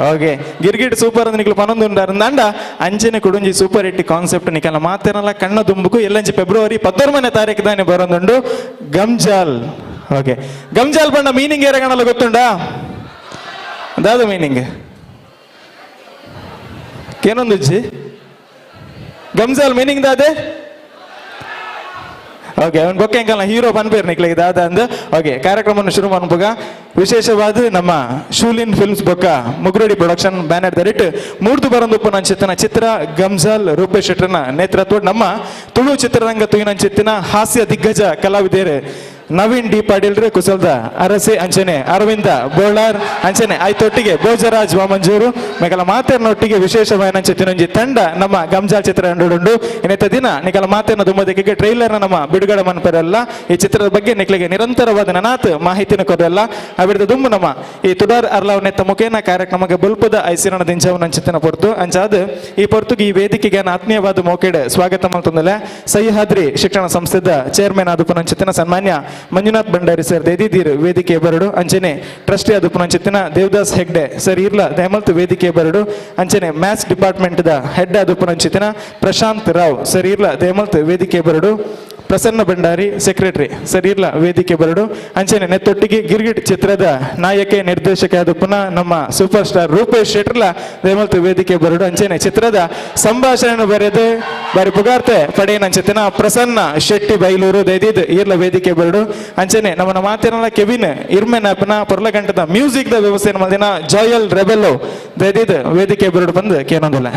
Okay, Girgit super ಅಂದ್ರೆ ನಿಕ್ಲು ಪನೊಂದು ಉಂಡಾರ ಅಂಡ ಅಂಚನೆ ಕುಡುಂಜಿ ಸೂಪರ್ ಹಿಟ್ ಕಾನ್ಸೆಪ್ಟ್ ನಿಕಲ ಮಾತೆನಲ ಕಣ್ಣ ದುಂಬುಕು ಎಲ್ಲಂಜಿ ಫೆಬ್ರವರಿ 19ನೇ ತಾರೀಕು ದಾನೆ ಬರೋದುಂಡು ಗಮ್ಜಾಲ್. ಓಕೆ, ಗಮ್ಜಾಲ್ ಬಣ್ಣ ಮೀನಿಂಗ್ ಏರಗಣಲ್ಲ ಗೊತ್ತುಂಡಾ? ದಾದ ಮೀನಿಂಗ್ ಏನೊಂದುಜ್ಜಿ ಗಮ್ಜಾಲ್ ಮೀನಿಂಗ್ ದಾದೆ? ಓಕೆ, ಅವನ್ ಬೊಕ್ಕ ಎಂಕಲ್ನ ಹೀರೋ ಪನ್ಪೇರ್ ನಿಕ್ಲೆಗ್ ದಾದ ಅಂದ್. ಓಕೆ, ಕಾರ್ಯಕ್ರಮವನ್ನು ಶುರು ಮನ್ಪುಗ. ವಿಶೇಷವಾದ ನಮ್ಮ ಶೂಲಿನ್ ಫಿಲ್ಮ್ಸ್ ಬೊಕ್ಕ ಮುಗ್ರಡಿ ಪ್ರೊಡಕ್ಷನ್ ಬ್ಯಾನರ್ ದರಿಟ್ ಮೂರ್ದು ಬರಂದುಪ್ಪು ಚಿತ್ತನ ಚಿತ್ರ ಗಮ್ಜಾಲ್, ರೂಪೇಶ್ ಶೆಟ್ಟರ್ನ ನೇತೃತ್ವ, ನಮ್ಮ ತುಳು ಚಿತ್ರರಂಗ ತೂಯಿನಂಚಿತ್ತಿನ ಹಾಸ್ಯ ದಿಗ್ಗಜ ಕಲಾವಿದರು ನವೀನ್ ಡಿ ಪಾಟೀಲ್ರು, ಕುಸಲ್ದ ಅರಸೆ ಅಂಚನೆ ಅರವಿಂದ ಬೋಳಾರ್ ಅಂಚನೆ ಆಯ್ತೊಟ್ಟಿಗೆ ಭೋಜರಾಜ್ ವಾಮಂಜೂರು ಮೇಕಲ ಮಾತೆರ್ನೊಟ್ಟಿಗೆ ವಿಶೇಷವಾದ ತಂಡ ನಮ್ಮ ಗಮ್ಜಾಲ್ ಚಿತ್ರ ಉಂಡು. ಇನ್ನಿತ ದಿನ ನಿಕಲ ಮಾತೆರ್ನ ದುಮ್ಮದಿಗೆ ಟ್ರೈಲರ್ನ ನಮ್ಮ ಬಿಡುಗಡೆ ಮನ್ಪರೆಲ್ಲ, ಈ ಚಿತ್ರದ ಬಗ್ಗೆ ನಿಕ್ಲಿಗೆ ನಿರಂತರವಾದ ನನಾತ್ ಮಾಹಿತಿನ ಕೊರಲ್ಲ. ಅವಿರ್ದ ದುಮ್ಮು ನಮ್ಮ ಈ ತುಡಾರ್ ಅರ್ಲಾವ್ ನೆತ್ತ ಮುಖೇನ ಕಾರ್ಯಕ್ರಮಕ್ಕೆ ಬುಲ್ಪದ ಐಸಿರಣ ದಿಂಜವನ ಚಿತ್ತನ ಪೊರ್ತು ಅಂಚಾದ ಈ ಪೊರ್ತುಗೆ ಈ ವೇದಿಕೆಗೆ ಆತ್ಮೀಯವಾದ ಮೋಕೆಡ್ ಸ್ವಾಗತ ಮಲ್ತೊಂದಲೆ ಸಹ್ಯಾದ್ರಿ ಶಿಕ್ಷಣ ಸಂಸ್ಥೆದ ಚೇರ್ಮನ್ ಆದ ಪುನಂಚಿತ್ತಿನ ಸನ್ಮಾನ್ಯ ಮಂಜುನಾಥ್ ಭಂಡಾರಿ ಸರ್ ದೇದಿದೀರ್ ವೇದಿಕೆ ಬರಡು. ಅಂಚನೆ ಟ್ರಸ್ಟಿ ಆದ ಪುನಂಚಿತ್ತಿನ ದೇವದಾಸ್ ಹೆಗ್ಡೆ ಸರ್ ಇರ್ಲ ದಯಮಲ್ತ್ ವೇದಿಕೆ ಬರಡು. ಅಂಚನೆ ಮ್ಯಾಥ್ಸ್ ಡಿಪಾರ್ಟ್ಮೆಂಟ್ the head ಆದ ಪುನಂಚಿತ್ತಿನ ಪ್ರಶಾಂತ್ ರಾವ್ ಸರ್ ಇರ್ಲ ದಯಮಲ್ತ್ ವೇದಿಕೆ ಬರಡು. ಪ್ರಸನ್ನ ಭಂಡಾರಿ ಸೆಕ್ರೆಟರಿ ಸರ್ ಇರ್ಲ ವೇದಿಕೆ ಬರಡು. ಅಂಚನೆ ನೆತ್ತೊಟ್ಟಿಗೆ ಗಿರ್ಗಿಟ್ ಚಿತ್ರದ ನಾಯಕೆ ನಿರ್ದೇಶಕ ಆದ ಪುನಃ ನಮ್ಮ ಸೂಪರ್ ಸ್ಟಾರ್ ರೂಪೇಶ್ ಶೆಟ್ಟರ್ಲ ದಯಮಲ್ತ್ ವೇದಿಕೆ ಬರಡು. ಅಂಚನೆ ಚಿತ್ರದ ಸಂಭಾಷಣೆ ಬರೆದು ಬಾರಿ ಪುಗಾರ್ತೆ ಪಡೆಯನಂಚಿತ್ತಿನ ಪ್ರಸನ್ನ ಶೆಟ್ಟಿ ಬೈಲೂರು ದೈದಿದ್ ಈರ್ಲ ವೇದಿಕೆ ಬರಡು. ಅಂಚನೆ ನಮ್ಮ ಮಾತಿನಲ್ಲ ಕೆವಿನ್ ಇರ್ಮೆನ್ ಆಪ್ನ ಪೊರ್ಲಗಂಟದ ಮ್ಯೂಸಿಕ್ the ವ್ಯವಸ್ಥೆ ಮಲ್ದಿನ ಜಾಯಲ್ ರೆಬೆಲ್ಲೋ ದೈದಿದ್ ವೇದಿಕೆ ಬರಡು ಬಂದು ಕೇನೊಂದಿಲ್ಲ.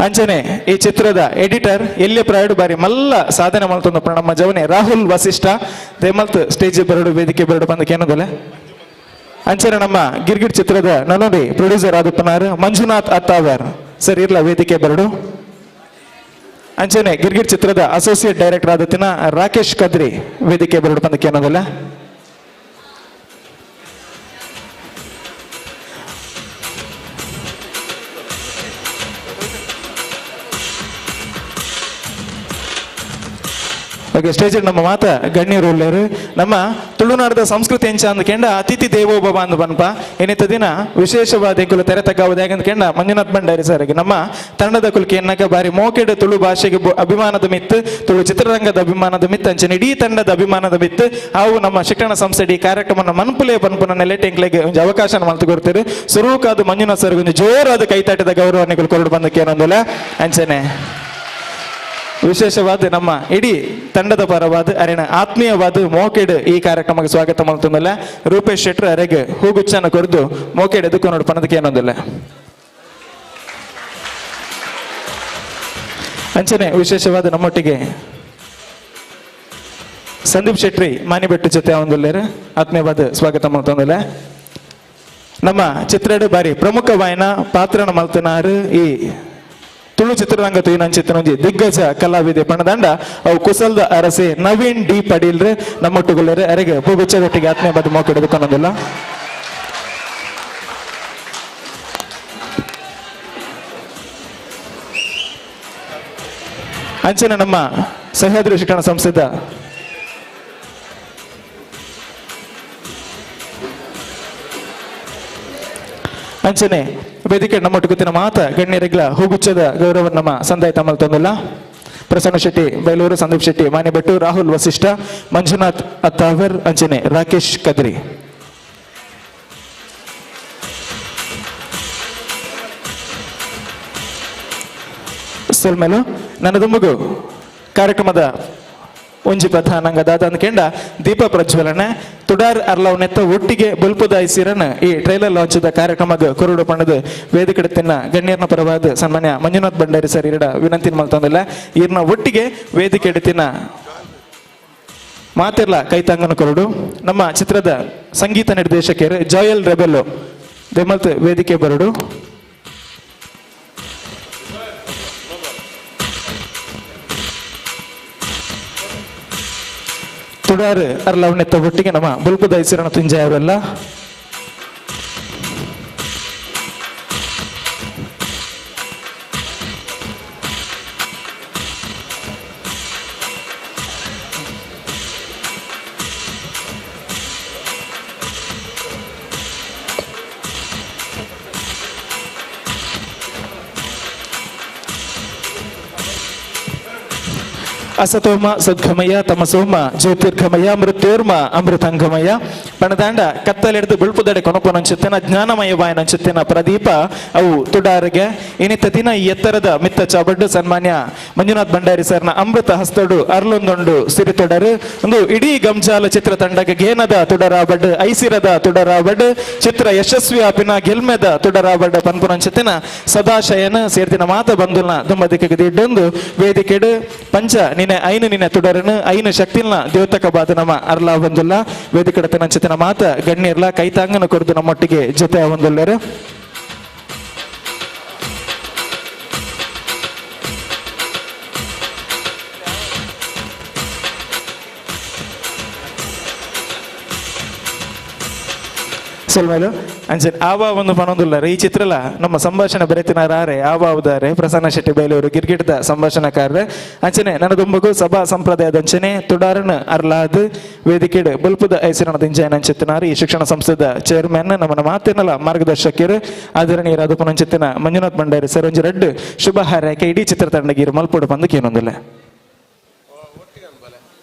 ಅಂಚನೆ ಈ ಚಿತ್ರದ ಎಡಿಟರ್ ಎಲ್ಲಿ ಪ್ರೈಡ್ ಬಾರಿ ಮಲ್ಲ ಸಾಧನೆ ಮಲ್ತೊಂದು ನಮ್ಮ ಜವನೆ ರಾಹುಲ್ ವಸಿಷ್ಠ ದೇಮಲ್ತ್ ಸ್ಟೇಜ್ ಬರಡು ವೇದಿಕೆ ಬರಡು ಬಂದ ಕೇನದಲ್ಲ. ಅಂಚನೆ ನಮ್ಮ ಗಿರ್ಗಿಟ್ ಚಿತ್ರದ ನನೋರಿ ಪ್ರೊಡ್ಯೂಸರ್ ಆದಪ್ಪನಾರ್ ಮಂಜುನಾಥ್ ಅತ್ತಾವರ್ ಸರ್ ಇರ್ಲ ವೇದಿಕೆ ಬರಡು. ಅಂಚನೆ ಗಿರ್ಗಿಟ್ ಚಿತ್ರದ ಅಸೋಸಿಯೇಟ್ ಡೈರೆಕ್ಟರ್ ಆದತ್ತಿನ ರಾಕೇಶ್ ಕದ್ರಿ ವೇದಿಕೆ ಬರಡು ಬಂದ ಕೇನದಲ್ಲ. ಓಕೆ, ಸ್ಟೇಜ್ ನಮ್ಮ ಮಾತ ಗಣ್ಯರು ಉಳ್ಳೇರು. ನಮ್ಮ ತುಳುನಾಡದ ಸಂಸ್ಕೃತಿ ಎಂಚ ಅಂದ್ ಕೆಂಡ ಅತಿಥಿ ದೇವೋಭವ ಅಂದ್ ಬನ್ಪ. ಏನಿತ್ತ ದಿನ ವಿಶೇಷವಾದ ಎಂಕುಲು ತೆರೆ ತಗ್ಗಾವುದು ಯಾಕಂದ್ ಕೆಂಡ ಮಂಜುನಾಥ್ ಭಂಡಾರಿ ಸರ್ ನಮ್ಮ ತಂಡದ ಕುಲ್ಕಿ ಎನ್ನಕ ಬಾರಿ ಮೋಕೆಡ್ ತುಳು ಭಾಷೆಗೆ ಅಭಿಮಾನದ ಮಿತ್ತು, ತುಳು ಚಿತ್ರರಂಗದ ಅಭಿಮಾನದ ಮಿತ್ತು, ಅಂಚನೆ ಇಡೀ ತಂಡದ ಅಭಿಮಾನದ ಮಿತ್ತು ಅವು ನಮ್ಮ ಶಿಕ್ಷಣ ಸಂಸ್ಥೆ ಈ ಕಾರ್ಯಕ್ರಮನ ಮನ್ಪುಲೆ ಪನ್ಪುನ ನೆಲೆಟ್ ಎಂಕ್ಲೆಗ್ ಒಂಜಿ ಅವಕಾಶ ಮಲ್ತು ಕೊಡ್ತೀರಿ. ಸುರೂಕಾದ ಮಂಜುನಾಥ್ ಸರ್ ಒಂಜಿ ಜೋರಾದ ಕೈತಾಟದ ಗೌರವ ನಿಕುಲು ಕೊರಡು ಬಂದಕ್ಕೆ ಏನೊಂದಿಲ್ಲ. ಅಂಚನೆ ವಿಶೇಷವಾದ ನಮ್ಮ ಇಡೀ ತಂಡದ ಪರವಾದ ಅರೆನ ಆತ್ಮೀಯವಾದ ಮೋಕೆಡ್ ಈ ಕಾರ್ಯಕ್ರಮಕ್ಕೆ ಸ್ವಾಗತ ಮಾಡ್ತಂದಲ್ಲ. ರೂಪೇಶ್ ಶೆಟ್ಟರ್ ಅರೆಗೆ ಹೂಗುಚ್ಚನ ಕೊರದು ಮೋಕೆಡ್ ಎದುಕು ನೋಡು ಪಣದಕ್ಕೆ ಏನೊಂದಿಲ್ಲ. ಅಂಚನೆ ವಿಶೇಷವಾದ ನಮ್ಮೊಟ್ಟಿಗೆ ಸಂದೀಪ್ ಶೆಟ್ಟಿ ಮಾನಿಬೆಟ್ಟು ಜೊತೆ ಒಂದುಲ್ಲೇರು ಆತ್ಮೀಯವಾದ ಸ್ವಾಗತ ಮಾಡ್ತಂದಿಲ್ಲ. ನಮ್ಮ ಚಿತ್ರಡ್ ಬಾರಿ ಪ್ರಮುಖ ವಾಯನ ಪಾತ್ರನ ಮಲ್ತನಾರು ಈ ತುಳು ಚಿತ್ರರಂಗ ತೂಯಿನಂಚಿತ್ತಿನ ದಿಗ್ಗಜ ಕಲಾವಿದೆ ಪಣದಂಡ ಅವು ಕುಸಲ್ದ ಅರಸೆ ನವೀನ್ ಡಿ ಪಡೀಲ್ರು ನಮ್ಮೊಟ್ಟುಗುಳ್ಳೇರು ಅರೆಗೆ ಪೂಗುಚ್ಚದೊಟ್ಟಿಗೆ ಆತ್ಮೀಯ ಬದ್ ಮೋಕೆಡ್. ಅಂಚನೆ ನಮ್ಮ ಸಹ್ಯಾದ್ರಿ ಶಿಕ್ಷಣ ಸಂಸ್ಥೆದ ಅಂಚನೆ ವೇದಿಕೆ ನಮ್ಮೊಟ್ಟು ಮಾತ ಗಣ್ಯರಿಗ್ಲ ಹೂಗುಚ್ಚದ ಗೌರವ ನಮ್ಮ ಸಂದಾಯ ತಮ್ಮಲ್ ತಂದಿಲ್ಲ. ಪ್ರಸನ್ನ ಶೆಟ್ಟಿ ಬೈಲೂರು, ಸಂದೀಪ್ ಶೆಟ್ಟಿ ಮಾನಿಬೆಟ್ಟು, ರಾಹುಲ್ ವಸಿಷ್ಠ, ಮಂಜುನಾಥ್ ಅತ್ತಾವರ್, ಅಂಚನೆ ರಾಕೇಶ್ ಕದ್ರಿ. ಸೊಲ್ಮೇಲು ನನ್ನ ದುಂಬುಗು ಕಾರ್ಯಕ್ರಮದ ಒಂಜಿ ಪ್ರಧಾನಾಂಗ ದಾದ ಅಂದ್ಕೆಂಡ ದೀಪ ಪ್ರಜ್ವಲನೆ ತುಡಾರ್ ಅರ್ಲವ್ ನೆತ್ತ ಒಟ್ಟಿಗೆ ಬೊಲ್ಪುದ ಐಸಿರನ್ ಈ ಟ್ರೈಲರ್ ಲಾಂಚ್ ಕಾರ್ಯಕ್ರಮದ ಕುರುಡು ಪಣದ ವೇದಿಕೆ ತಿನ್ನ ಗಣ್ಯರ್ನ ಪರವಾದ ಸನ್ಮಾನ್ಯ ಮಂಜುನಾಥ್ ಭಂಡಾರಿ ಸರ್ ಇರಡ ವಿನಂತಿ ಮಲ್ತಂದಿಲ್ಲ. ಈರ್ನ ಒಟ್ಟಿಗೆ ವೇದಿಕೆ ತಿನ್ನ ಮಾತಿರ್ಲ ಕೈತಾಂಗನ ಕೊರಡು ನಮ್ಮ ಚಿತ್ರದ ಸಂಗೀತ ನಿರ್ದೇಶಕರು ಜಾಯಲ್ ರೆಬೆಲ್ಲೋ ದೆಮಲ್ತ್ ವೇದಿಕೆ ಬರಡು. ತುಡಾರ್ ಅರ್ಲವನೆತ್ತ ಒಟ್ಟಿಗೆ ನಮ್ಮ ಬುಲ್ಪುದ ಐಸಿರಣ ತುಂಜಾಯವರೆಲ್ಲ. ಅಸತೋಮ ಸದ್ಗಮಯ ತಮಸೋಮ ಜ್ಯೋತಿರ್ಗಮಯ ಮೃತ್ಯೋರ್ಮ ಅಮೃತಂಗಮಯ ಪಣದಾಂಡ ಕತ್ತಲೆಡ್ದು ಬುಳ್ಪುದಡೆ ಕೊನಪೊನಂಚಿತ್ತಿನ ಜ್ಞಾನಮಯವಾಯನಂಚಿತ್ತಿನ ಪ್ರದೀಪ ಅವು ತುಡಾರಿಗೆ. ಇನಿತ ದಿನ ಈ ಎತ್ತರದ ಮಿತ್ತ ಚಾಬಡ್ಡು ಸನ್ಮಾನ್ಯ ಮಂಜುನಾಥ್ ಭಂಡಾರಿ ಸರ್ನ ಅಮೃತ ಹಸ್ತಡು ಅರ್ಲೊಂದೊಂಡು ಸಿರಿತೊಡರು ಒಂದು ಇಡೀ ಗಂಜಾಲ ಚಿತ್ರ ತಂಡಕ್ಕೆ ಗೇನದ ತುಡರಾಬಡ್, ಐಸಿರದ ತುಡರಾಬಡ್, ಚಿತ್ರ ಯಶಸ್ವಿ ಆಪಿನ ಗೆಲ್ಮೆದ ತುಡರಾಬಡ್ ಪನ್ಪುನಂಚಿತ್ತಿನ ಸದಾಶಯನ ಸೇರ್ದಿನ ಮಾತ ಬಂದುಲ್ನ ದುಂಬದಿಕ್ಕೆ ದಿಡ್ಡೊಂದು ವೇದಿಕೆಡು ಪಂಚ ನಿನೆ ಐನು ನಿನೆ ತುಡರನು ಐನು ಶಕ್ತಿಲ್ನ ದೇವತಕ ಬಾದ ನಮ್ಮ ಅರ್ಲಾ ಬಂದುಲ್ಲ. ವೇದಿಕೆಡ ನಂಚಿತ್ತಿನ ಮಾತ ಗಣ್ಯರ್ಲ ಕೈತಾಂಗನ ಕೊರದು ನಮ್ಮೊಟ್ಟಿಗೆ ಜೊತೆ ಬಂದುಲ್ಲರು. ಸೊಲ್ಮೇಲು ಅಂಚೆ ಆವ ಒಂದು ಪನೊಂದುಲ್ಲಾರ ಈ ಚಿತ್ರಲ ನಮ್ಮ ಸಂಭಾಷಣೆ ಬರೆತಿನಾರಾರೆ ಆವ ಉದಾರೆ ಪ್ರಸನ್ನ ಶೆಟ್ಟಿ ಬೈಲೂರು ಗಿರ್ಗಿಟ್ದ ಸಂಭಾಷಣೆಕಾರರು. ಅಂಚನೆ ನನದುಂಬಗು ಸಭಾ ಸಂಪ್ರದಾಯದ ಅಂಚನೆ ತುಡಾರನ್ ಅರ್ಲಾದ್ ವೇದಿಕೆಡ್ ಬಲ್ಪುದ ಐಸಿರನ ದಿಂಜಾಯನ ಅಂಚೆತ್ತಿನಾರು ಈ ಶಿಕ್ಷಣ ಸಂಸ್ಥೆದ ಚೇರ್ಮನ್ ನಮ್ಮನ ಮಾತಿನಲ ಮಾರ್ಗದರ್ಶಕರು ಆದರಣೀಯರಾದ ಪುನಂಚಿತ್ತಿನ ಮಂಜುನಾಥ್ ಭಂಡಾರಿ ಸರ್ ಒಂಜಿ ರಡ್ಡು ಶುಭ ಹಾರೈಕೆ ಇಡೀ ಚಿತ್ರತಂಡಗೀರು ಮಲ್ಪೊಡು ಪಂದಕ್ಕೇನೊಂದಿಲ್ಲ.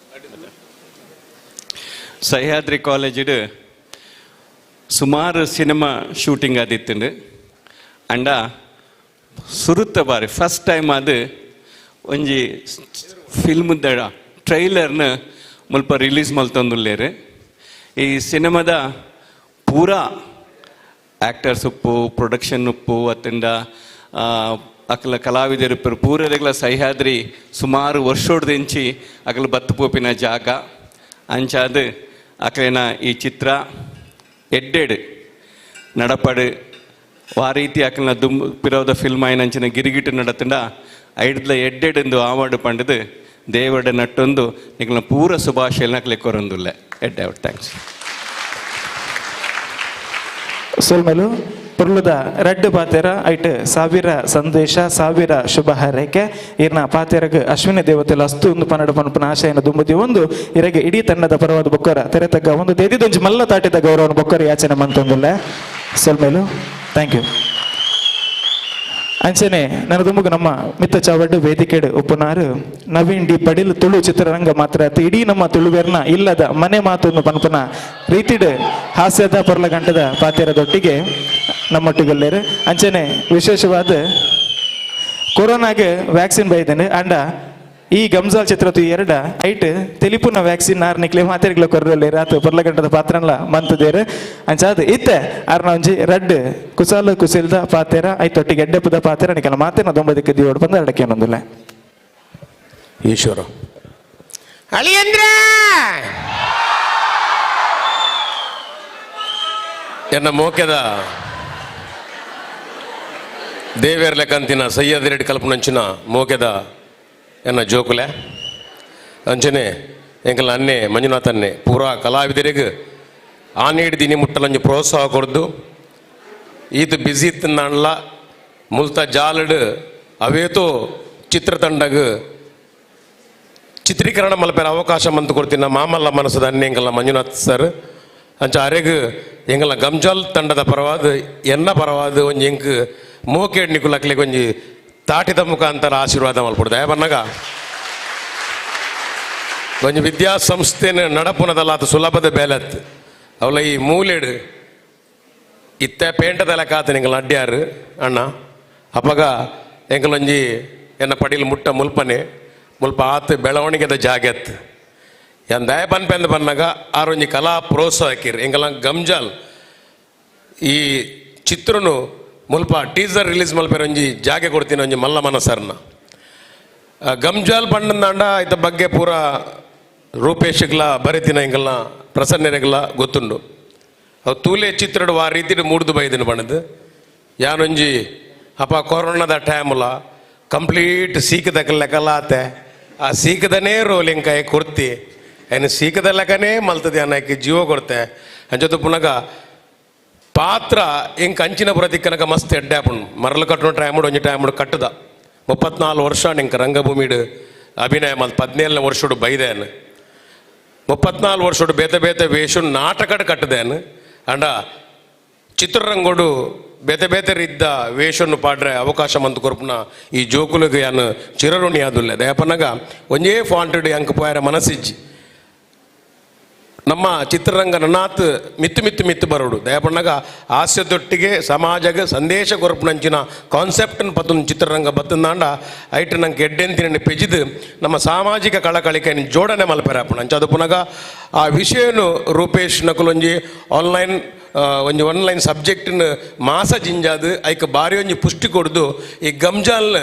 ಸಹ್ಯಾದ್ರಿ ಕಾಲೇಜಿಡ್ ಸುಮಾರು ಸಿನಿಮಾ ಶೂಟಿಂಗ್ ಆದಿತ್ತುಂಡು. ಅಂಡ ಸುರುತ್ತ ಬಾರಿ ಫಸ್ಟ್ ಟೈಮ್ ಅದು ಒಂಜಿ ಫಿಲ್ಮ್ದ ಟ್ರೈಲರ್ನ ಮುಲ್ಪ ರಿಲೀಸ್ ಮಲ್ತೊಂದುಲ್ಲೇರು. ಈ ಸಿನಿಮಾದ ಪೂರಾ ಆ್ಯಕ್ಟರ್ಸ್ ಉಪ್ಪು, ಪ್ರೊಡಕ್ಷನ್ ಉಪ್ಪು, ಅತ್ತಂಡ ಅಕಲ ಕಲಾವಿದರು ಪೂರದೆಗ್ಲ ಸಹ್ಯಾದ್ರಿ ಸುಮಾರು ವರ್ಷೋಡ್ದಿಂಚಿ ಅಕಲ ಬತ್ತು ಪೋಪಿನ ಜಾಗ. ಅಂಚಾದ ಅಕಲೇನ ಈ ಚಿತ್ರ ಎಡ್ಡೆಡ್ ನಡಪಡು ಆ ರೀತಿ ಅಕಲ್ನ ದುಂಬು ಪಿರೋದ ಫಿಲ್ಮ್ ಆಯಿನಂಚಿನ ಗಿರಿಗಿಟ್ಟು ನಡತಂಡ ಐಡ್ಲ ಎಡ್ಡೆಡ್ ಎಂದು ಆವಾಡು ಪಂಡದು ದೇವಡ ನಟ್ಟೊಂದು ನಿಕಲ್ನ ಪೂರ ಶುಭಾಶಯನ ಅಕ್ಲೆ ಕೊರೊಂದುಲ್ಲೆ. ಎಡ್ಡೆ thanks. ಸೊಲ್ಮೆಲು ಪುರ್ಲುದ ರಡ್ಡು ಪಾತೆರ ಐಟ್ ಸಾವಿರ ಸಂದೇಶ ಸಾವಿರ ಶುಭ ಹಾರೈಕೆ. ಇರ್ನ ಪಾತೆರಗ್ ಅಶ್ವಿನಿ ದೇವತೆಲ ಅಸ್ತು ಒಂದು ಪನ್ನಡ ಪನ್ಪುನ ಆಶಯನ ದುಂಬುದಿ ಒಂದು ಇರಗೆ ಇಡೀ ತಂಡದ ಪರವಾದ ಬೊಕ್ಕರ ತೆರೆತಗ್ಗ ಒಂದು ದೇದಿದೊಂಜಿ ಮಲ್ಲ ತಾಟಿದ ಗೌರವನ ಬೊಕ್ಕರ ಯಾಚನೆ ಮಂತೊಂದುಲ್ಲ. ಸೊಲ್ಮೆಲು thank you. ಅಂಚನೆ ನನ್ನ ದುಂಬುಗು ನಮ್ಮ ಮಿತ್ತ ಚಾವಡ್ಡು ವೇದಿಕೆಡು ಉಪ್ಪುನಾರು ನವೀನ್ ಡಿ ಪಡಿಲ್ ತುಳು ಚಿತ್ರರಂಗ ಮಾತ್ರ ಆತು ಇಡೀ ನಮ್ಮ ತುಳುವೆರ್ನ ಇಲ್ಲದ ಮನೆ ಮಾತೊಂದು ಪನ್ಪುನ ರೀತಿಡು ಹಾಸ್ಯದ ಪೊರ್ಲ ಗಂಟದ ಪಾತೆರದೊಟ್ಟಿಗೆ ನಮ್ಮೊಟ್ಟಿಗಲ್ಲೇರು. ಅಂಚನೆ ವಿಶೇಷವಾದ ಕೊರೋನಾಗೆ ವ್ಯಾಕ್ಸಿನ್ ಬೈದೇನೆ ಅಂಡ ಈ ಗಮ್ಜಾಲ್ ಚಿತ್ರ ಎರಡ ಐಟ್ ತೆಲಿಪುನ ವ್ಯಾಕ್ಸಿನ್ ನಾರ್ ನಿಕ್ಲೆ ಮಾತೆರ್ಗ್ಲ ಕೊರ್ರಲ್ಲಿ ರಾತ್ ಪೊರ್ಲಗಂಟದ ಪಾತ್ರನ್ಲ ಮಂತದೇರು. ಅಂಚಾದ ಇತ್ತೆ ಅರ್ನ ಒಂಜಿ ರಡ್ಡ್ ಕುಸಾಲು ಕುಸಿಲ್ದ ಪಾತೆರ ಐತೊಟ್ಟಿಗೆ ಎಡ್ಡೆಪ್ಪದ ಪಾತೆರ ನಿಕಲ ಮಾತೇನ ದೊಂಬದಕ್ಕೆ ದಿಯೋಡು ಬಂದ ಎರಡಕ್ಕೆ ಏನೊಂದಿಲ್ಲ. ಈಶ್ವರ ಅಳಿಯಂದ್ರ ಎನ್ನ ಮೋಕೆದ ದೇವೇರ್ಲೆಕಂತಿನ ಸಯ್ಯದ್ ರೆಡ್ಡಿ ಕಲ್ಪನಂಚಿನ ಮೋಕೆದ ಎನ್ನ ಜೋಕುಲೆ ಅಂಚನೆ ಎಂಕಲ್ನ ಅನ್ನೆ ಮಂಜುನಾಥನ್ನೆ ಪೂರಾ ಕಲಾವಿದರಿಗೆ ಆನೇಡು ದಿನಿ ಮುಟ್ಟಲಂಜಿ ಪ್ರೋತ್ಸಾಹ ಕೊರ್ದು ಈತ ಬ್ಯುಸಿ ಇತ್ತಿನಾಂಡ್ಲ ಮುಲ್ತ ಜಾಲಡ್ ಅವೇತೋ ಚಿತ್ರತಂಡಗ್ ಚಿತ್ರೀಕರಣ ಮಲ್ಪೆರ ಅವಕಾಶ ಮಂತು ಕೊಡ್ತಿನ ಮಾಮಲ್ಲ ಮನಸ್ಸದ ಅನ್ನೆ ಎಂಕಲ್ನ ಮಂಜುನಾಥ್ ಸರ್. ಅಂಚ ಅರೆಗ್ ಎಂಕಲ್ನ ಗಂಜಾಲ್ ತಂಡದ ಪರವಾದ ಎನ್ನ ಪರವಾದ ಒಂಜಿ ಎಂಕ್ ಮೋಕೇಡ್ ನಿಕುಲಕ್ಲೆಗ್ ಒಂಜಿ ತಾಟಿದ ಮುಖಾಂತರ ಆಶೀರ್ವಾದ ಮಲ್ಪೊಡು. ದಯಬನ್ನಗ ಒಂಜಿ ವಿದ್ಯಾಸಂಸ್ಥೆನ ನಡಪುನದಲ್ಲ ಆತ ಸುಲಭದ ಬೇಲತ್ ಅವಲ ಈ ಮೂಲೆಡ್ ಇತ್ತೆ ಪೇಂಟದೆಲ್ಲ ಕಾತ ಎಂಕಲ್ನ ಅಡ್ಡ್ಯಾರು ಅಣ್ಣ ಅಪಗ ಎಂಕಲೊಂಜಿ ಎನ್ನ ಪಡಿಲ್ ಮುಟ್ಟ ಮುಲ್ಪನೆ ಮುಲ್ಪ ಆತ್ ಬೆಳವಣಿಗೆದ ಜಾಗೆತ್ ಎನ್ ದಯ ಪನ್ಪೆಂದು ಬನ್ನಗ ಆರೊಂಜಿ ಕಲಾ ಪ್ರೋತ್ಸಾಹಕಿರ್ ಎಂಕಲ ಗಂಜಾಲ್ ಈ ಚಿತ್ರನು ಮುಲ್ಪ ಟೀಸರ್ ರಿಲೀಸ್ ಮಲ್ಪೆರ ಒಂಜಿ ಜಾಗೆ ಕೊಡ್ತೀನಿ ಒಂಜಿ ಮಲ್ಲ ಮನಸರ್ನ ಗಂಜಾಲ್ ಪಂಡಂದಾಂಡ ಇತ್ತ ಬಗ್ಗೆ ಪೂರ ರೂಪೇಶ್ಗ್ಲ ಬರಿತಿನ ಎಂಕಲ್ನ ಪ್ರಸನ್ನರೆಗ್ಲ ಗೊತ್ತುಂಡು. ಅವು ತೂಲೆ ಚಿತ್ರಡು ಆ ರೀತಿಡ್ ಮೂಡ್ದು ಬೈದಿನ ಬಣ್ಣದು ಯಾನೊಂಜಿ ಅಪ ಕೊರೋನಾದ ಟೈಮುಲ ಕಂಪ್ಲೀಟ್ ಸೀಕದ ಲೆಕ್ಕಲ ಆತೆ ಆ ಸೀಕದನೇ ರೋಲ್ ಎಂಕಾಯ ಕೊರ್ತಿ ಏನು ಸೀಕದ ಲೆಕ್ಕನೇ ಮಲ್ತದೆ ಅನ್ನಕ್ಕೆ ಜೀವ ಕೊಡ್ತೆ. ಅಂಚೊತ್ತು ಪುನಗ ಪಾತ್ರ ಎಂಕ್ ಅಂಚಿನ ಪ್ರತಿಕ್ಕನಕ ಮಸ್ತ್ ಎಡ್ಡೆ ಆಪುಂಡು ಮರಳು ಕಟ್ಟುವ ಟೈಮುಡು ಒಂಜಿ ಟೈಮುಡು ಕಟ್ಟದ 34 ವರ್ಷ ಎಂಕ್ ರಂಗಭೂಮಿಡು ಅಭಿನಯ ಮಲ್ತ್ 17ನೇ ವರ್ಷಡು ಬೈದೇನು 34 ವರ್ಷಡು ಬೇತೆ ಬೇತೆ ವೇಷ ನಾಟಕಡ್ ಕಟ್ಟದೇನು ಅಂಡ ಚಿತ್ರರಂಗೋಡು ಬೇತೆ ಬೇತೆ ಇದ್ದ ವೇಷನ್ನು ಪಾಡ್ರೆ ಅವಕಾಶ ಮಂತ್ ಕೊರ್ಪುನ ಈ ಜೋಕುಲಗ ಯಾನ್ ಚಿರಋಣಿ ಆದುಲ್ಲೆ. ದಯಪನಗ ಒಂಜೇ ಫಾಂಟೆಡ್ ಅಂಕ ಪೋಯರ ಮನಸ್ಸಿಜ್ಜಿ. ನಮ್ಮ ಚಿತ್ರರಂಗ ನನಾತ್ ಮಿತ್ತು ಮಿತ್ತು ಮಿತ್ತು ಬರೋಡು. ದಯಪಣ್ಣಗ ಹಾಸ್ಯದೊಟ್ಟಿಗೆ ಸಮಾಜಗ ಸಂದೇಶ ಕೊರಪುನಂಚಿನ ಕಾನ್ಸೆಪ್ಟನ್ನು ಪತ್ತೊಂದು ಚಿತ್ರರಂಗ ಬತ್ತಂದಾಂಡ ಐಟ್ ನಂಗೆ ಎಡ್ಡೆಂತಿನ ಪೆಜಿದು ನಮ್ಮ ಸಾಮಾಜಿಕ ಕಳಕಳಿಕೆ ಜೋಡಣೆ ಮಲ್ಪೆರಾಪುಣ. ಅಂಚ ಅದು ಪುನಗ ಆ ವಿಷಯನು ರೂಪೇಶ್ ನಕುಲೊಂಜಿ ಆನ್ಲೈನ್ ಒಂಜಿ ಆನ್ಲೈನ್ ಸಬ್ಜೆಕ್ಟ್ನ ಮಾಸ ಜಿಂಜಾದು ಐಕ್ ಬಾರಿ ಒಂಜಿ ಪುಷ್ಟಿ ಕೊಡ್ದು ಈ ಗಮ್ಜಾಲ್ನ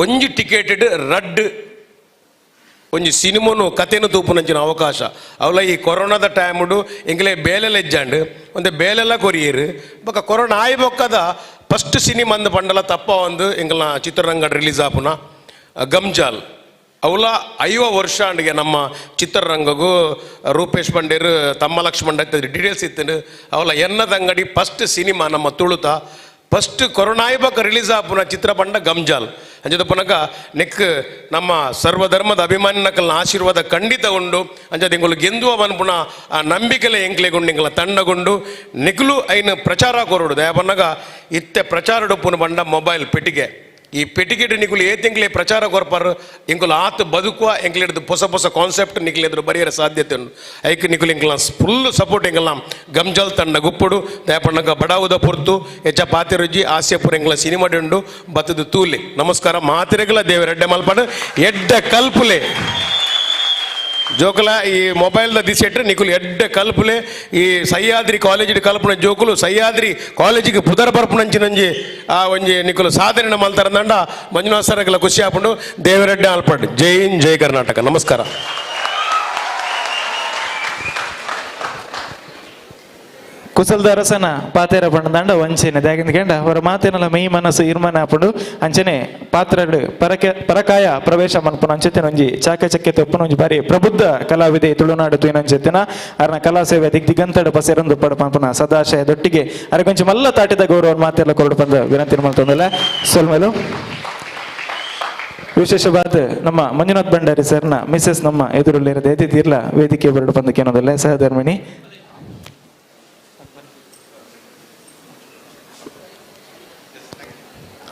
ಒಂಜಿ ಟಿಕೆಟೆಡ್ ರಡ್ಡ್ ಒಂಜಿ ಸಿನಿಮೋನು ಕತೆನು ತೂಪುನಂಚಿನ ಅವಕಾಶ. ಅವಲ ಈ ಕೊರೋನಾದ ಟೈಮುಡು ಎಂಕ್ಲೆ ಬೇಲೆಲ್ಲ ಇಜ್ಜಾಂಡ್ ಒಂದೆ ಬೇಲೆಲ್ಲ ಕೊರಿಯರು ಬೊಕ ಕೊರೋನಾ ಆಯಿ ಬೊಕ್ಕದ ಫಸ್ಟ್ ಸಿನಿಮಾ ಅಂದ್ ಪಂಡಲ ತಪ್ಪ ಒಂದು ಎಂಕಲ್ನ ಚಿತ್ರರಂಗ ರಿಲೀಸ್ ಆಪುನ ಗಮ್ಜಾಲ್. ಅವಲ 50 ವರ್ಷ ಅಂಡಿಗೆ ನಮ್ಮ ಚಿತ್ರರಂಗಗೂ ರೂಪೇಶ್ ಪಂಡೇರು ತಮ್ಮ ಲಕ್ಷ್ಮಣ್ ಡೀಟೇಲ್ಸ್ ಇತ್ತು. ಅವಲ ಎನ್ನದ ಅಂಗಡಿ ಫಸ್ಟ್ ಸಿನಿಮಾ ನಮ್ಮ ತುಳುತ ಫಸ್ಟ್ ಕೊರೋನಾ ಆಯಿ ಬೊಕ್ಕ ರಿಲೀಸ್ ಆಪುನ ಚಿತ್ರ ಪಂಡ ಗಮ್ಜಾಲ್. ಅಂಚದ ಪುನಕ ನೆಕ್ ನಮ್ಮ ಸರ್ವಧರ್ಮದ ಅಭಿಮಾನಿನಕಲ್ನ ಆಶೀರ್ವಾದ ಖಂಡಿತ ಉಂಡು. ಅಂಚದ ಎಂಕುಲು ಗೆಂದುವ ಪನ್ಪುನ ಆ ನಂಬಿಕೆಲೆ ಎಂಕ್ಲೆಗುಂಡು ಎಂಕಲ ತಂಡಗುಂಡು. ನಿಕ್ಲು ಐನ ಪ್ರಚಾರ ಕೊರಡು. ದಯಪನ್ನಗ ಇತ್ತೆ ಪ್ರಚಾರ ಡೊಪ್ಪುನ ಪಂಡ ಮೊಬೈಲ್ ಪೆಟ್ಟಿಗೆ, ಈ ಪೆಟ್ಟಿಗೆಡ್ ನಿಕುಲು ಏತೆಂಕ್ಲೆ ಪ್ರಚಾರ ಕೊರ್ಪರ್ ಎಂಕುಲು ಆತ್ ಬದುಕುವ ಎಂಕ್ಲೆಡ್ದು ಹೊಸ ಹೊಸ ಕಾನ್ಸೆಪ್ಟ್ ನಿಕ್ಲು ಎದುರು ಬರಿಯರ ಸಾಧ್ಯತೆ ಉಂಡು. ಐಕ್ ನಿಕುಲು ಎಂಕಲ್ನ ಫುಲ್ ಸಪೋರ್ಟ್ ಎಂಕಲ್ನ ಗಮ್ಜಲ್ ತಂಡ ಗುಪ್ಪುಡು. ದಯಪಣ್ಣಗ ಬಡಾವುದ ಪೊರ್ತು ಹೆಚ್ಚ ಪಾತಿರುಜಿ ಆಸ್ಯಪುರ ಎಂಕಲ ಸಿನಿಮಾ ಉಂಡು ಬತ್ತದು ತೂಲೆ. ನಮಸ್ಕಾರ ಮಾತಿರೆಗಳ ದೇವರೆಡ್ಡೆ ಮಲ್ಪಡು ಎಡ್ಡೆ ಕಲ್ಪುಲೆ ಜೋಕುಲ. ಈ ಮೊಬೈಲ್ದ ದಿಸೆಟ್ರೆ ನಿಕುಲು ಎಡ್ಡೆ ಕಲ್ಪುಲೆ. ಈ ಸಹ್ಯಾದ್ರಿ ಕಾಲೇಜಿಡ್ ಕಲ್ಪುನ ಜೋಕುಲು ಸಹ್ಯಾದ್ರಿ ಕಾಲೇಜಿಗೆ ಪುದರ್ ಬರ್ಪುನಂಚಿನಂಜಿ ಆ ಒಂಜಿ ನಿಕುಲು ಸಾಧನೆ ಮಲ್ತರಂದಂಡ ಮಂಜುನಾಥ್ ಸರಗಲ ಖುಷಿ ಆಪುಂಡು. ದೇವರೆಡ್ಡೆ ಆಲ್ಪಡ್. ಜೈ ಹಿಂದ್, ಜೈ ಕರ್ನಾಟಕ. ನಮಸ್ಕಾರ. ಕುಸಲ್ದರಸನ ಪಾತೇರ ಪಂಡದಾಂಡ ವಂಚನೆ ದಾಗಿಂದ ಅವರ ಮಾತೇನಲ ಮೈ ಮನಸ್ಸು ಇರ್ಮನ ಆಪುಂಡು. ಅಂಚನೆ ಪಾತ್ರಡು ಪರಕಾಯ ಪ್ರವೇಶ ಮನ್ಪುನ ಅಂಚೆತಿನ ಒಂಜಿ ಚಾಕಚಕ್ಯತೆ ಉಪ್ಪುನ ಒಂಜಿ ಬಾರಿ ಪ್ರಬುದ್ಧ ಕಲಾವಿದೆ ತುಳುನಾಡು ತೂಯಿನಂಚೆತಿನ ಅರ್ನ ಕಲಾ ಸೇವೆ ದಿಗ್ ದಿಗಂತಡು ಪಸೆರೊಂದು ಪಡ ಪನ್ಪುನ ಸದಾಶಯದೊಟ್ಟಿಗೆ ಅರೆ ಕೊಂಚ ಮಲ್ಲ ತಾಟಿದ ಗೌರವ ಮಾತೆಲ್ಲ ಕೊರಡು ಪಂದ ವಿನಂತಿ ಮಲ್ತೊಂದಲ್ಲ ಸೊಲ್ಮೆಲು. ವಿಶೇಷವಾದ ನಮ್ಮ ಮಂಜುನಾಥ್ ಭಂಡಾರಿ ಸರ್ನ ಮಿಸಸ್ ನಮ್ಮ ಎದುರುಲ್ಲಿರದ ಎದಿರ್ಲ ವೇದಿಕೆ ಬರಡು ಪಂದಕ್ಕೇನೋದಲ್ಲ ಸಹಧರ್ಮಿಣಿ.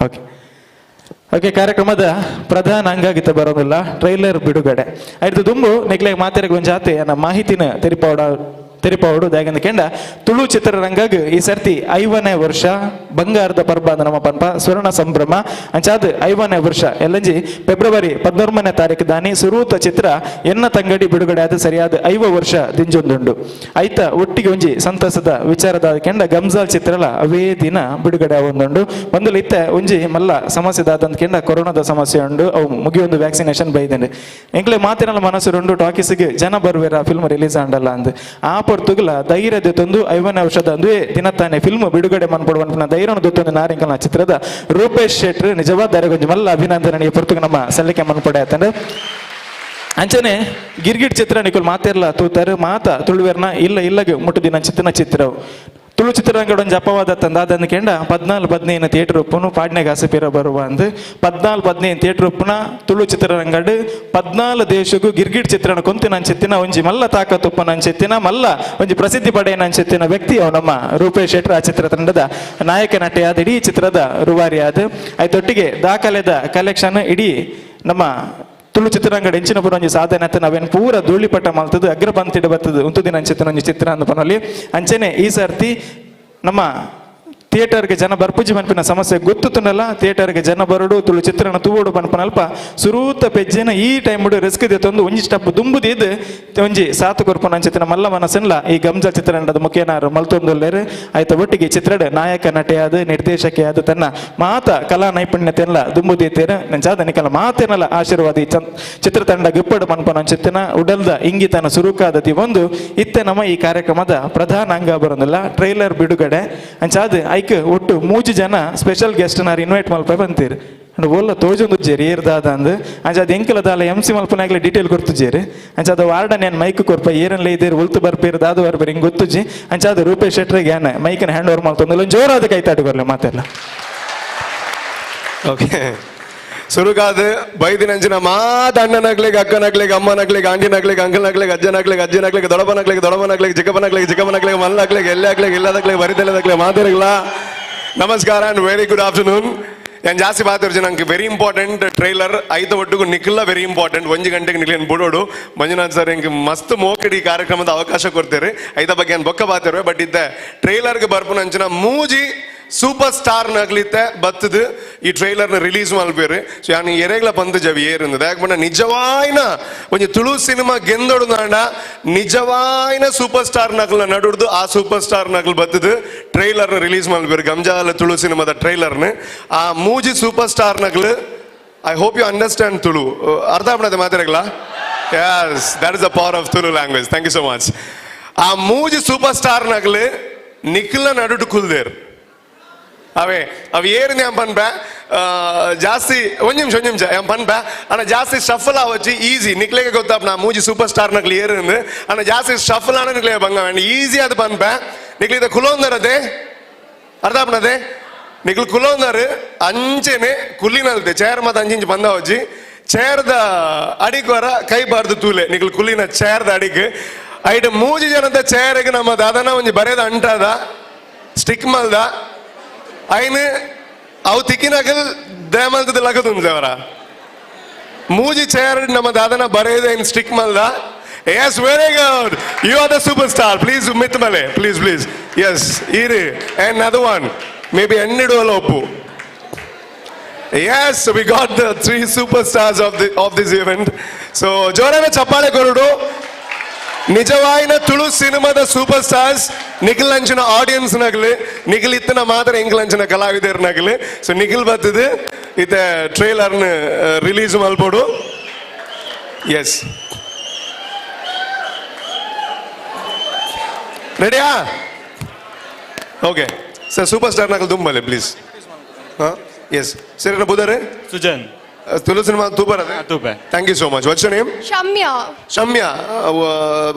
ಓಕೆ ಓಕೆ, ಕಾರ್ಯಕ್ರಮದ ಪ್ರಧಾನ ಅಂಗಾಗಿತ್ತ ಬರೋದಿಲ್ಲ ಟ್ರೈಲರ್ ಬಿಡುಗಡೆ ಆಯ್ತು. ದುಂಬು ನಿಕ್ಲೆ ಮಾತೆರೆಗ್ ಒಂಜಾತೆ ಅನ್ನ ಮಾಹಿತಿನ ತೆರಿಪಾವಡು ದಾಗಂದ ಕೆಂಡ ತುಳು ಚಿತ್ರರಂಗಗ್ ಈ ಸರ್ತಿ 50ನೇ ವರ್ಷ ಬಂಗಾರದ ಪರ್ಬ ಅಂದ್ ನಮ್ಮ ಪನ್ಪ ಸ್ವರ್ಣ ಸಂಭ್ರಮ ಅಂಚಾದ್ 50ನೇ ವರ್ಷ ಎಲ್ಲಂಜಿ ಫೆಬ್ರವರಿ 13ನೇ ತಾರೀಕು ದಾನಿ ಸುರೂತ ಚಿತ್ರ ಎನ್ನ ತಂಗಡಿ ಬಿಡುಗಡೆ ಆದ ಸರಿಯಾದ 50 ವರ್ಷ ದಿಂಜೊಂದುಂಡು. ಐತ ಒಟ್ಟಿಗೆ ಒಂಜಿ ಸಂತಸದ ವಿಚಾರದ ಕೆಂಡ ಗಮ್ಜಾಲ್ ಚಿತ್ರಲ ಅವೇ ದಿನ ಬಿಡುಗಡೆ ಆವೊಂದುಂಡು. ಒಂದು ಇತ್ತೆ ಒಂಜಿ ಮಲ್ಲ ಸಮಸ್ಯೆ ದಾದಂತ ಕೆಂಡ ಕೊರೋನಾದ ಸಮಸ್ಯೆ ಉಂಡು, ಅವು ಮುಗಿಯೊಂದು ವ್ಯಾಕ್ಸಿನೇಷನ್ ಬೈದಂಡು. ಎಂಕ್ಲೆ ಮಾತಿನಲ್ಲ ಮನಸ್ಸುರುಂಡು ಟಾಕೀಸ್ಗೆ ಜನ ಬರುವೆರ ಫಿಲ್ಮ್ ರಿಲೀಸ್ ಆಂಡಲ್ಲ ಅಂದ್ ಆ ಪೊರ್ತುಗಲ ಧೈರ್ಯ ದೆತ್ತೊಂದು 50ನೇ ವರ್ಷದ ಅಂದುವೆ ದಿನತ್ತಾನೆ ಫಿಲ್ಮ್ ಬಿಡುಗಡೆ ಮನ್ಪಡುವಂತ ಧೈರ್ಯನ ದೊತ್ತೊಂದು ನಾರಿಂಕಲ್ನ ಚಿತ್ರದ ರೂಪೇಶ್ ಶೆಟ್ರ್ ನಿಜವಾದ ಧೈರ್ಯ ಮಲ್ಲ ಅಭಿನಂದನೆ ಪೊರ್ತುಗು ನಮ್ಮ ಸಲ್ಲಿಕೆ ಮನ್ಪಡೆ ಆತಂದ್ರೆ. ಅಂಚನೆ ಗಿರ್ಗಿಟ್ ಚಿತ್ರ ನಿಕುಲ್ ಮಾತೆರ್ಲ ತೂತಾರು ಮಾತ ತುಳುವೆರ್ನ ಇಲ್ಲ ಇಲ್ಲಗೆ ಮುಟ್ಟುದಿನ ಚಿತ್ರನ ಚಿತ್ರವು ತುಳು ಚಿತ್ರರಂಗಡ ಒಂಜಿ ಅಪವಾದ ತಂದಾದಂದು ಕೆಂಡ 14 15 ಥಿಯೇಟರ್ ಉಪ್ಪುನು ಪಾಡ್ನೆಗೆ ಆಸೆ ಬರುವ ಅಂದು 14 15 ಥಿಯೇಟರ್ ಉಪ್ಪುನ ತುಳು ಚಿತ್ರರಂಗಡ್ 14 ದೇಶಕ್ಕೂ ಗಿರ್ಗಿಟ್ ಚಿತ್ರಣ ಕೊಂತಿನ ಅಂಚೆತ್ತಿನ ಒಂಜಿ ಮಲ್ಲ ತಾಕತ್ತುಪ್ಪನ ಅಂಚೆತ್ತಿನ ಮಲ್ಲ ಒಂಜಿ ಪ್ರಸಿದ್ಧಿ ಪಡೆಯನ ಅಂಚೆತ್ತಿನ ವ್ಯಕ್ತಿ ಅವು ನಮ್ಮ ರೂಪೇಶ್ ಶೆಟ್ಟರ್ ಆ ಚಿತ್ರ ತಂಡದ ನಾಯಕ ನಟೆಯಾದ ಇಡೀ ಚಿತ್ರದ ರೂವಾರಿಯಾದ ಆಯ್ತೊಟ್ಟಿಗೆ ದಾಖಲೆದ ಕಲೆಕ್ಷನ್ ಇಡೀ ನಮ್ಮ ತುಳು ಚಿತ್ರರಂಗದ ಹೆಂಚಿನ ಪೂರ ಒಂಜಿ ಸಾಧನೆ ಅಂತ ನಾವೇನು ಪೂರ ಧೂಳಿಪಟ ಮಲ್ತದ್ದು ಅಗ್ರಪಂಕ್ತಿಡ್ ಬರ್ತದೆ ಉಂತುದಿನ ಅಂಚೆತ್ತಿನ ಒಂಜಿ ಚಿತ್ರ ಅಂದ್ ಪನೊಲಿ. ಅಂಚನೆ ಈ ಸರ್ತಿ ನಮ್ಮ ಥಿಯೇಟರ್ಗೆ ಜನ ಬರ್ಪುಜಿ ಪನ್ಪಿನ ಸಮಸ್ಯೆ ಗೊತ್ತುತ್ತುಂಡಲ್ಲ, ಥಿಯೇಟರ್ಗೆ ಜನ ಬರಡು ತುಳು ಚಿತ್ರಣ ತೂವೋಡು ಪನ್ಪನಲ್ಪ ಸುರೂತ ಪೆಜ್ಜೆನ ಈ ಟೈಮ್ ರಿಸ್ಕ್ ತಂದು ಒಂಜಿ ಸ್ಟೆಪ್ ದುಂಬುದಿದ್ದು ಒಂಜಿ ಸಾತು ಕೊರ್ಪುನ ಅಂಚಿತ್ತಿನ ಮಲ್ಲ ಮನಸ್ಸನ್ಲ ಈ ಗಮ್ಜ ಚಿತ್ರನದ ಮುಖೇನಾರು ಮಲ್ತೊಂದುಲ್ಲೇರು. ಆಯ್ತ ಒಟ್ಟಿಗೆ ಚಿತ್ರದ ನಾಯಕ ನಟೆಯಾದ ನಿರ್ದೇಶಕಿಯಾದ ತನ್ನ ಮಾತ ಕಲಾ ನೈಪುಣ್ಯತೆಲ್ಲ ದುಂಬುದೀತೇರು ನಂಚಾದ ನಿಕಲ ಮಾತೇನಲ್ಲ ಆಶೀರ್ವಾದ ಈ ಚಿತ್ರತಂಡ ಗಿಪ್ಪಡು ಪನ್ಪನ ಅಂಚಿತ್ತಿನ ಉಡಲ್ದ ಇಂಗಿತನ ಸುರುಕಾದ ಒಂದು ಇತ್ತೆ ನಮ್ಮ ಈ ಕಾರ್ಯಕ್ರಮದ ಪ್ರಧಾನ ಅಂಗ ಬರೋದಿಲ್ಲ ಟ್ರೈಲರ್ ಬಿಡುಗಡೆ ಅಂಚಾದ ಐಕ್ ಒಟ್ಟು 3 ಜನ ಸ್ಪೆಷಲ್ ಗೆಸ್ಟ್ ನಾರು ಇನ್ವೈಟ್ ಮಲ್ಪ ಬಂತೀರಿ. ಅಂಡ್ ಓಲ್ಲ ತೋಜೊಂದು ಜೇರಿ ಏರ್ದಾದ ಅಂದ್ ಅಂಚ ಅದು ಎಂಕಲ ದಾಲ ಎಂ ಸಿ ಮಲ್ಪನಾಗ್ಲೆ ಡೀಟೇಲ್ ಗೊತ್ತುಜೇರಿ. ಅಂಚ ಅದು ವಾರ್ಡನ್ ಏನ್ ಮೈಕ್ ಕೊರ್ಪ ಏರನ್ಲೇ ಇದೇರು ಉಲ್ತು ಬರ್ಪೇರು ದಾದು ಬರ್ಪೇರು ಹಿಂಗೆ ಗೊತ್ತುಜಿ. ಅಂಚ ಅದು ರೂಪೇಶ್ ಶೆಟ್ರಿಗೆ ಏನ ಮೈಕನ್ನ ಹ್ಯಾಂಡ್ ಓವರ್ ಮಲ್ತೊಂದು ಜೋರಾದ ಕೈ ತಾಟು ಮಾತೆಲ್ಲ. ಓಕೆ, ಸುರುಗಾದ ಬೈದಿನಂಚಿನ ಮಾತ ಅಣ್ಣನಕ್ಲೆಗ್ ಅಕ್ಕನಕ್ಲೆಗ್ ಅಮ್ಮನಕ್ಲೆಗ್ ಆಂಟಿನಕ್ಲೆಗ್ ಅಂಕಲ್ನಕ್ಲೆಗ್ ಅಜ್ಜನಕ್ಲೆಗ್ ಅಜ್ಜಿನಕ್ಲೆಗ್ ದೊಡಪನಕ್ಲೆಗ್ ದೊಡಪನಕ್ಲೆಗ್ ಚಿಕ್ಕಪ್ಪನಕ್ಲೆಗ್ ಚಿಕ್ಕಪ್ಪನಕ್ಲೆಗ್ ಮಲ್ಲಕ್ಲೆಗ್ ಎಲ್ಲಾಕ್ಲೆಗ್ ಇಲ್ಲದಕ್ಲೆಗ್ ಬರಿದೆಲ್ಲದಕ್ಲೆಗ್ ಮಾತೆರ್ಗ್ಲಾ ನಮಸ್ಕಾರ and very good afternoon. ನಾನು ಜಾಸ್ತಿ ಮಾತಾಡ್ತೀನಿ. ನಂಗೆ very important trailer ಐತ ಒಟ್ಟಿಗೂ ನಿಖಿಲ್ಲ ವೆರಿ ಇಂಪಾರ್ಟೆಂಟ್. 1 ಗಂಟೆಗೆ ನಿಖಿಲ್ ಬಿಡೋಡು. ಮಂಜುನಾಥ್ ಸರ್ ಹಿಂಗೆ ಮಸ್ತ್ ಮೋಕಡಿ ಕಾರ್ಯಕ್ರಮದ ಅವಕಾಶ ಕೊಡ್ತೀರಿ. ಐತ ಬಗ್ಗೆ ನಾನು ಬೊಕ್ಕ ಬಾತಿರ್ವೆ. ಬಟ್ ಇದ್ದೆ ಟ್ರೈಲರ್ಗೆ ಬರ್ಪುನಂಚಿನ ಮೂಜಿ ಸೂಪರ್ ಸ್ಟಾರ್ ನಗ್ಲಿತ್ತೆ ಬತ್ತದು ಈ ಟ್ರೈಲರ್ನ ರಿಲೀಸ್ ಮಲ್ಪೇರು. ಸೊ ಯಾನು ಎರೆಗ್ಲ ಬಂದು ಜವಿ ಏರಿಂದ ಯಾಕೆ ನಿಜವಾಯ್ನ ಒಂಜಿ ತುಳು ಸಿನಿಮಾ ಗೆಂದೊಡು ನಾಡ ನಿಜವಾಯ್ನ ಸೂಪರ್ ಸ್ಟಾರ್ ನಗಲ್ನ ನಡುಡ್ದು ಆ ಸೂಪರ್ ಸ್ಟಾರ್ ನಗಲ್ ಬತ್ತದು ಟ್ರೈಲರ್ನ ರಿಲೀಸ್ ಮಲ್ಪೇರು ಗಂಜಾಲ ತುಳು ಸಿನಿಮಾದ ಟ್ರೈಲರ್ನ ಆ ಮೂಜಿ ಸೂಪರ್ ಸ್ಟಾರ್ ನಗಲು. I hope you understand Tulu. ಅರ್ಥ ಆಗ್ಬಿಡತ್ತೆ ಮಾತಾಡಲ್ಲ. Yes, that is the power of Tulu language. Thank you so much. ಆ ಮೂಜಿ ಸೂಪರ್ ಸ್ಟಾರ್ ನಗಲು ನಿಖಿಲ್ನ ನಡುಟು ಕುಲ್ದೇರ್. ಅವೇ ಅವು ಏರು ഞാൻ ಪನ್ಪೆ ಜಾಸ್ತಿ ಒಂದ್ ನಿಮಿಷ ಒಂದ್ ನಿಮಿಷ ഞാൻ ಪನ್ಪೆ ಅಣ್ಣ ಜಾಸ್ತಿ ಶಫಲ್ ಆವಚ್ಚಿ ಈಸಿ ನಿಕ್ಲೆಗೆ ಗೊತ್ತಾಪ್ ನಾ ಮೂಜಿ ಸೂಪರ್ ಸ್ಟಾರ್ ನಕ್ಲಿ ಏರಿಂದು ಅಣ್ಣ ಜಾಸ್ತಿ ಶಫಲ್ ಆನ ನಿಕ್ಲೆ ಬಂಗ ಈಸಿ ಅದು ಪನ್ಪೆ ನಿಕ್ಲಿದ ಕುಲೋಂದರದೆ ಅರ್ಥ ಆಪಣದೆ ನಿಕ್ಲು ಕುಲೋಂದರು ಅಂಚೆನೆ ಕುಲ್ಲಿನಲ್ತೆ ಚೇರ್ ಮತ್ತೆ ಅಂಚಿಂಚು ಬಂದಾವಚ್ಚಿ ಚೇರ್ದ ಅಡಿಕ್ ವರ ಕೈ ಬಾರ್ದು ತೂಲೆ ನಿಕ್ಲು ಕುಲ್ಲಿನ ಚೇರ್ದ ಅಡಿಕ್ ಐಟ್ ಮೂಜಿ ಜನದ ಚೇರ್ಗೆ ನಮ್ಮ ದಾದನ ಒಂಜಿ ಬರೇದ ಅಂಟಾದ ಸ್ಟಿಕ್ ಮಲ್ದ ಐನು ಅವು ತಿಕ್ಕಿನಗಲ್ ದೇಮಲ್ತದ ಲಗದುಂಜವರ ಮೂಜಿ ಚೇರ್ ನಮ್ಮ ದಾದನ ಬರೇದ ಐನ್ stick ಮಲ್ದ. Yes, very good, you are the super star. Please ಮಿತ್ ಮಲೆ please please. S ಈರಿ and ಅದು one may be ಎನ್ನಿಡುವಲ್ಲ ಒಪ್ಪು. Yes, we got the 3 superstars of this event. So ಜೋರಾನ ಚಪ್ಪಾಳೆ ಕೊರಡು. ನಿಜವಾಯಿನ ತುಳು ಸಿನಿಮಾದ ಸೂಪರ್ ಸ್ಟಾರ್ಸ್ ನಿಖಿಲ್ ಅಂಚಿನ ಆಡಿಯನ್ಸ್ ನಗಲಿ ನಿಖಿಲ್ ಇತ್ತನ ಮಾತ್ರ ಎಂಕಲ್ ಅಂಚಿನ ಕಲಾವಿದರ್ ನಗಲಿ. ಸೊ ನಿಖಿಲ್ ಬರ್ತದೆ ಇತ್ತ ಟ್ರೈಲರ್ನ ರಿಲೀಸ್ ಮಲ್ಪೋಡು. ಎಸ್, ರೆಡಿಯಾ? Okay sir, super star ನಗಲ್ ದುಂಬಲೆ please. ಹಾಂ ಎಸ್ ಸರ್, ಏನ ಬುಧರೆ ಸುಜನ್ ತುಳು ಸಿನಿಮಾ ತೂಪರ್ ಅದೇ. ತೂಪೆ. Thank you so much. What's your name? Shamya. Shamya.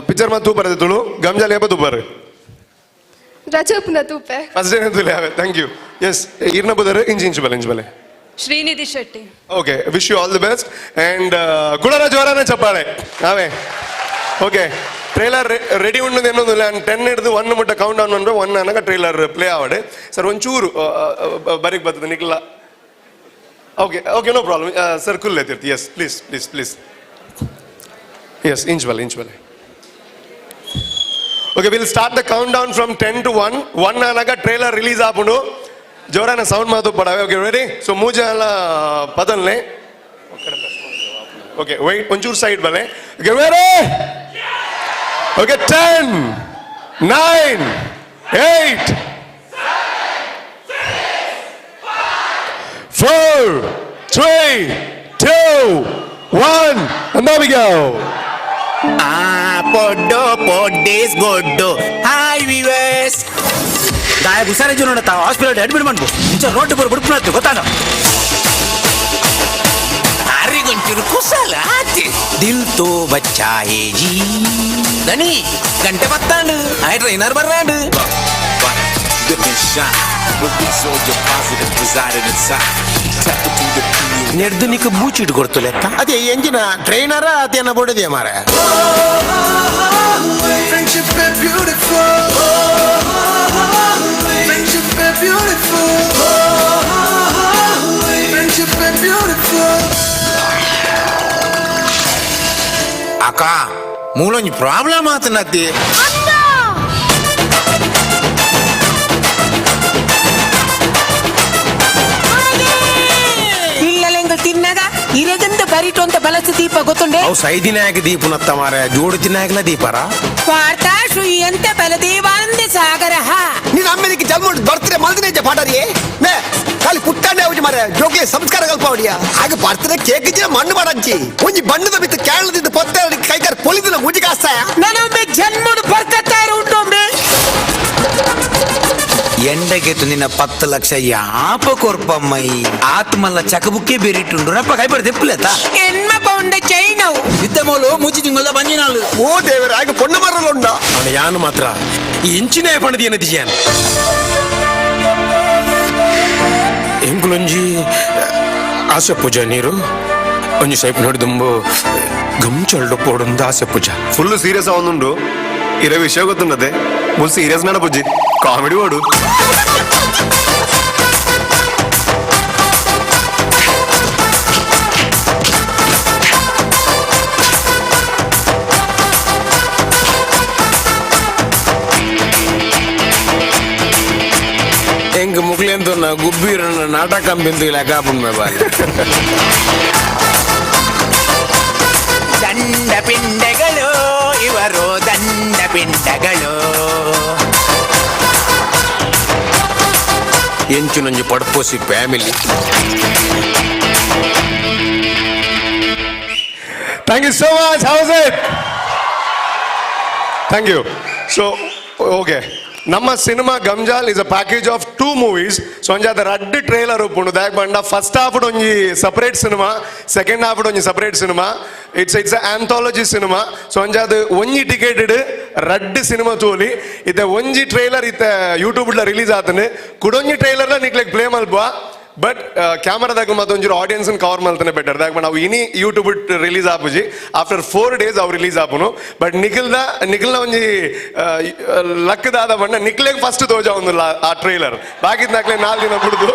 Picture ಮಾತು ತೂಪರ್ ಅದೇ ತುಳು ಗಂಜಾಲ ಏಪ ತೂಪರ್ ರಜಪ್ನ ತೂಪೆ. ಫಸ್ಟ್ ಡೇ ತುಲೆ. Thank you. S, ಇರ್ನ ಬುಧರೆ ಇಂಚ್ ಇಂಚ್ ಬಲೆ ಇಂಚ್ ಬಲೆ. Srinidhi Shetty. Okay, wish you all the best and ಕುಡರ ಜ್ವರನ ಚಪ್ಪಾಳೆ ನಾವೇ. Okay, trailer ready ಉಂಡು ಎನ್ನೊಂದಿಲ್ಲ. 10 ಹಿಡಿದು 1 ಮುಟ್ಟ ಕೌಂಟ್ ಡೌನ್ ಅಂದ್ರೆ 1 ಅನಗ ಟ್ರೈಲರ್ ಪ್ಲೇ ಆವಡೆ. ಸರ್ ಒಂಚೂರು ಬರಿಗೆ ಬರ್ತದೆ ನಿಕ್ಲ. Okay okay, no problem sir, Kul ಎತ್ತಿರ್ತಿ. Yes, please please please. Yes, inch ಬಲೆ ಇಂಚ್ ಬಲೆ. Okay, will start the count down from 10 to 1. 1 ಅನಗ trailer release ಆಪುಂಡು. ಜೋರಾನ ಸೌಂಡ್ ಮಾತು ಪಡವೆ. Okay, ready? So ಮೂಜೆ ಎಲ್ಲ ಪದಲ್ನೆ. ಓಕೆ ವೆಯ್ಟ್, ಒಂಚೂರು ಸೈಡ್ ಬಲೆ. Okay, ready? Okay, 10 9 8 4 3 2 1 and there we go. ಪೊಡ್ಡು ಪೊಡ್ಡೀಸ್ ಗೊಡ್ಡು. ಹಾಯ್ ವಿವೇಸ್. ದಾಯ ಹುಷಾರಿ ನೋಡ ತಾವು ಹಾಸ್ಪಿಟಲ್ ಅಡ್ಮಿಟ್ ಮಾಡ್ಬು ಇಂಚ ರೋಡ್ ಬರ್ ಬಿಡ್ಪುನತ್ತು ಗೊತ್ತಾನ. ಅರಿಗೊಂಚೂರು ಕುಸಲ ಆತಿ ದಿಲ್ ತೋ ಬಚ್ಚಾ ಹೇ ಜೀ. ದಣಿ ಗಂಟೆ ಬತ್ತಾಂಡು ಆಯ್ ಟ್ರೈನರ್ ಬರ್ರಾಂಡು. ನೆಡ್ದು ನಿಕ್ಕ ಬೂಚಿಟ್ಟು ಕೊಡ್ತು ಲೆಕ್ಕ. ಅದೇ ಎಂಜಿನ ಟ್ರೈನರ ಅದೇನ ಬೊಡದೆ ಮಾರ. ಅಕ್ಕ ಮೂಲೊಂಜಿ ಪ್ರಾಬ್ಲಮ್ ಆತನತ್ತಿ. ತಿನ್ನಾಗ ಇರಗಂದ ಬರಿಟು ಅಂತ ಬಲಸು ದೀಪ ಗೊತ್ತುಂಡೆ. ಅವು ಸೈದಿನಾಯಕ ದೀಪನತ್ತ ಮಾರ ಜೋಡು ತಿನ್ನಾಕಲ ದೀಪರ. ವಾರ್ತಾ ಶ್ರೂಯಂತ ಬಲದೇವಾನಂದ ಸಾಗರ. ನೀನು ಅಮ್ಮೆದಿಕ್ಕೆ ಜನ್ಮ ಬರ್ತ್ಡೇ ಮಲ್ದಿನ ಪಾಡರಿಯೇ ಮೇ ಖಾಲಿ ಪುಟ್ಟಾಂಡೆ ಅವಜಿ ಮಾರೆ ಜೋಗ್ಲೆ ಸಂಸ್ಕಾರ ಕಲ್ಪಾವಡಿಯ ಹಾಗೆ ಬರ್ತ್ಡೇ ಕೇಕ್ ಇಜ್ಜಿನ ಮಣ್ಣು ಮಾಡಂಚಿ ಒಂಜಿ ಬಣ್ಣದ ಬಿತ್ತು ಕೇರಳದಿಂದ ಪೊತ್ತೆ ಕೈಗಾರ ಪೊಲಿದಿನ ಮುಜಿ ಕಾಸ್ತಾಯ. ನಾನೊಮ್ಮೆ ಜನ್ಮಡು ಬರ್ಕತ್ತಾರ ಉಂಟೊಮ್ಮೆ. ಎಂಡಗೆತ್ತು ನಿನ್ನ 10 ಲಕ್ಷ ಯಾಪ ಕೊರ್ಪಮ್ಮೈ ಆತ್ಮಲ್ಲ ಚಕಬುಕ್ಕೆ ಬೇರಿಟ್ಟುಂಡು ನಪ್ಪ ಕೈಪಡ ತೆಪ್ಪುಲೆತ್ತ. ಎನ್ಮ ಪೌಂಡ ಚೈನವು. ಇತ್ತ ಮೋಲು ಮುಚ್ಚಿ ತಿಂಗಳ ಬಂಜಿನಾಳು. ಓ ದೇವರ ಹಾಗೆ ಪೊಣ್ಣು ಮರಲುಂಡ. ಅವನ ಯಾನು ಮಾತ್ರ ಈ ಇಂಚಿನೇ ಪಣದಿ ಏನದಿಯಾನ ಎಂಕುಲೊಂಜಿ ಆಸೆ ಪೂಜಾ ನೀರು ಒಂಜಿ ಸೈಪ್ ನೋಡಿದುಂಬು ಗಂಚಲ್ಡು ಪೋಡುಂದು ಆಸೆ ಪೂಜಾ. ಫುಲ್ ಸೀರಿಯಸ್ ಆವೊಂದುಂಡು ಇರ ವಿಷಯ ಗೊತ್ತುಂಡದೆ. ಫುಲ್ ಸೀರಿಯಸ್ ನಡ ಪೂಜಿ ಕಾಮಿಡಿ ಓಡು. ಗುಬ್ಬಿರನ್ನ ನಾಟಕ ಬಿಂದು ಲೆಕ್ಕ ಬಾಲೆ. ದಂಡ ಪಿಂಡಗಳು ಇವರು, ದಂಡ ಪಿಂಡಗಳು. ಎಂಚುನೊಂಜಿ ಪಡ್ಪೋಸಿ family. Thank you so much. How's it? Thank you. So okay, ನಮ್ಮ cinema Gamjal is a package of two movies. So ಅಂಜಾದ ರಡ್ಡ್ trailer ಉಪ್ಪುಂಡು. ದಾಯಕ್ ಬಂಡ ಫಸ್ಟ್ ಹಾಫ್ ಒಂಜಿ separate cinema, second half ಒಂಜಿ separate cinema. It's anthology cinema. So ಅಂಜಾದ ಒಂಜಿ ticket ರಡ್ಡ್ cinema ತೋಲಿ. ಇತ್ತೆ ಒಂಜಿ trailer ಇತ್ತೆ ಯೂಟ್ಯೂಬ್ ರಿಲೀಸ್ ಆತನೆ. ಕುಡೊಂಜಿ ಟ್ರೈಲರ್ ನಿಕ್ಲೆಗ್ ಪ್ಲೇ ಮಲ್ಪ. ಬಟ್ ಕ್ಯಾಮರಾದಾಗ ಮತ್ತೆ ಒಂಜೂರು ಆಡಿಯನ್ಸ್ ಕವರ್ ಮಲ್ತಾನೆ ಬೆಟರ್. ದಾಯಕ್ ನಾವು ಇನಿ ಯೂಟ್ಯೂಬ್ ರಿಲೀಸ್ ಆಪುಜಿ, ಆಫ್ಟರ್ 4 ಡೇಸ್ ಅವು ರಿಲೀಸ್ ಆಪುನು. ಬಟ್ ನಿಖಿಲ್ನ ಒಂಜಿ ಲಕ್ ದಾದ ಬಣ್ಣ ನಿಕ್ಲೆಗ್ ಫಸ್ಟ್ ತೋಜ ಒಂದುಲ್ಲ ಆ ಟ್ರೈಲರ್, ಬಾಕಿ ನಾಕ್ಲೆ 4 ದಿನ ಬಿಡುದು.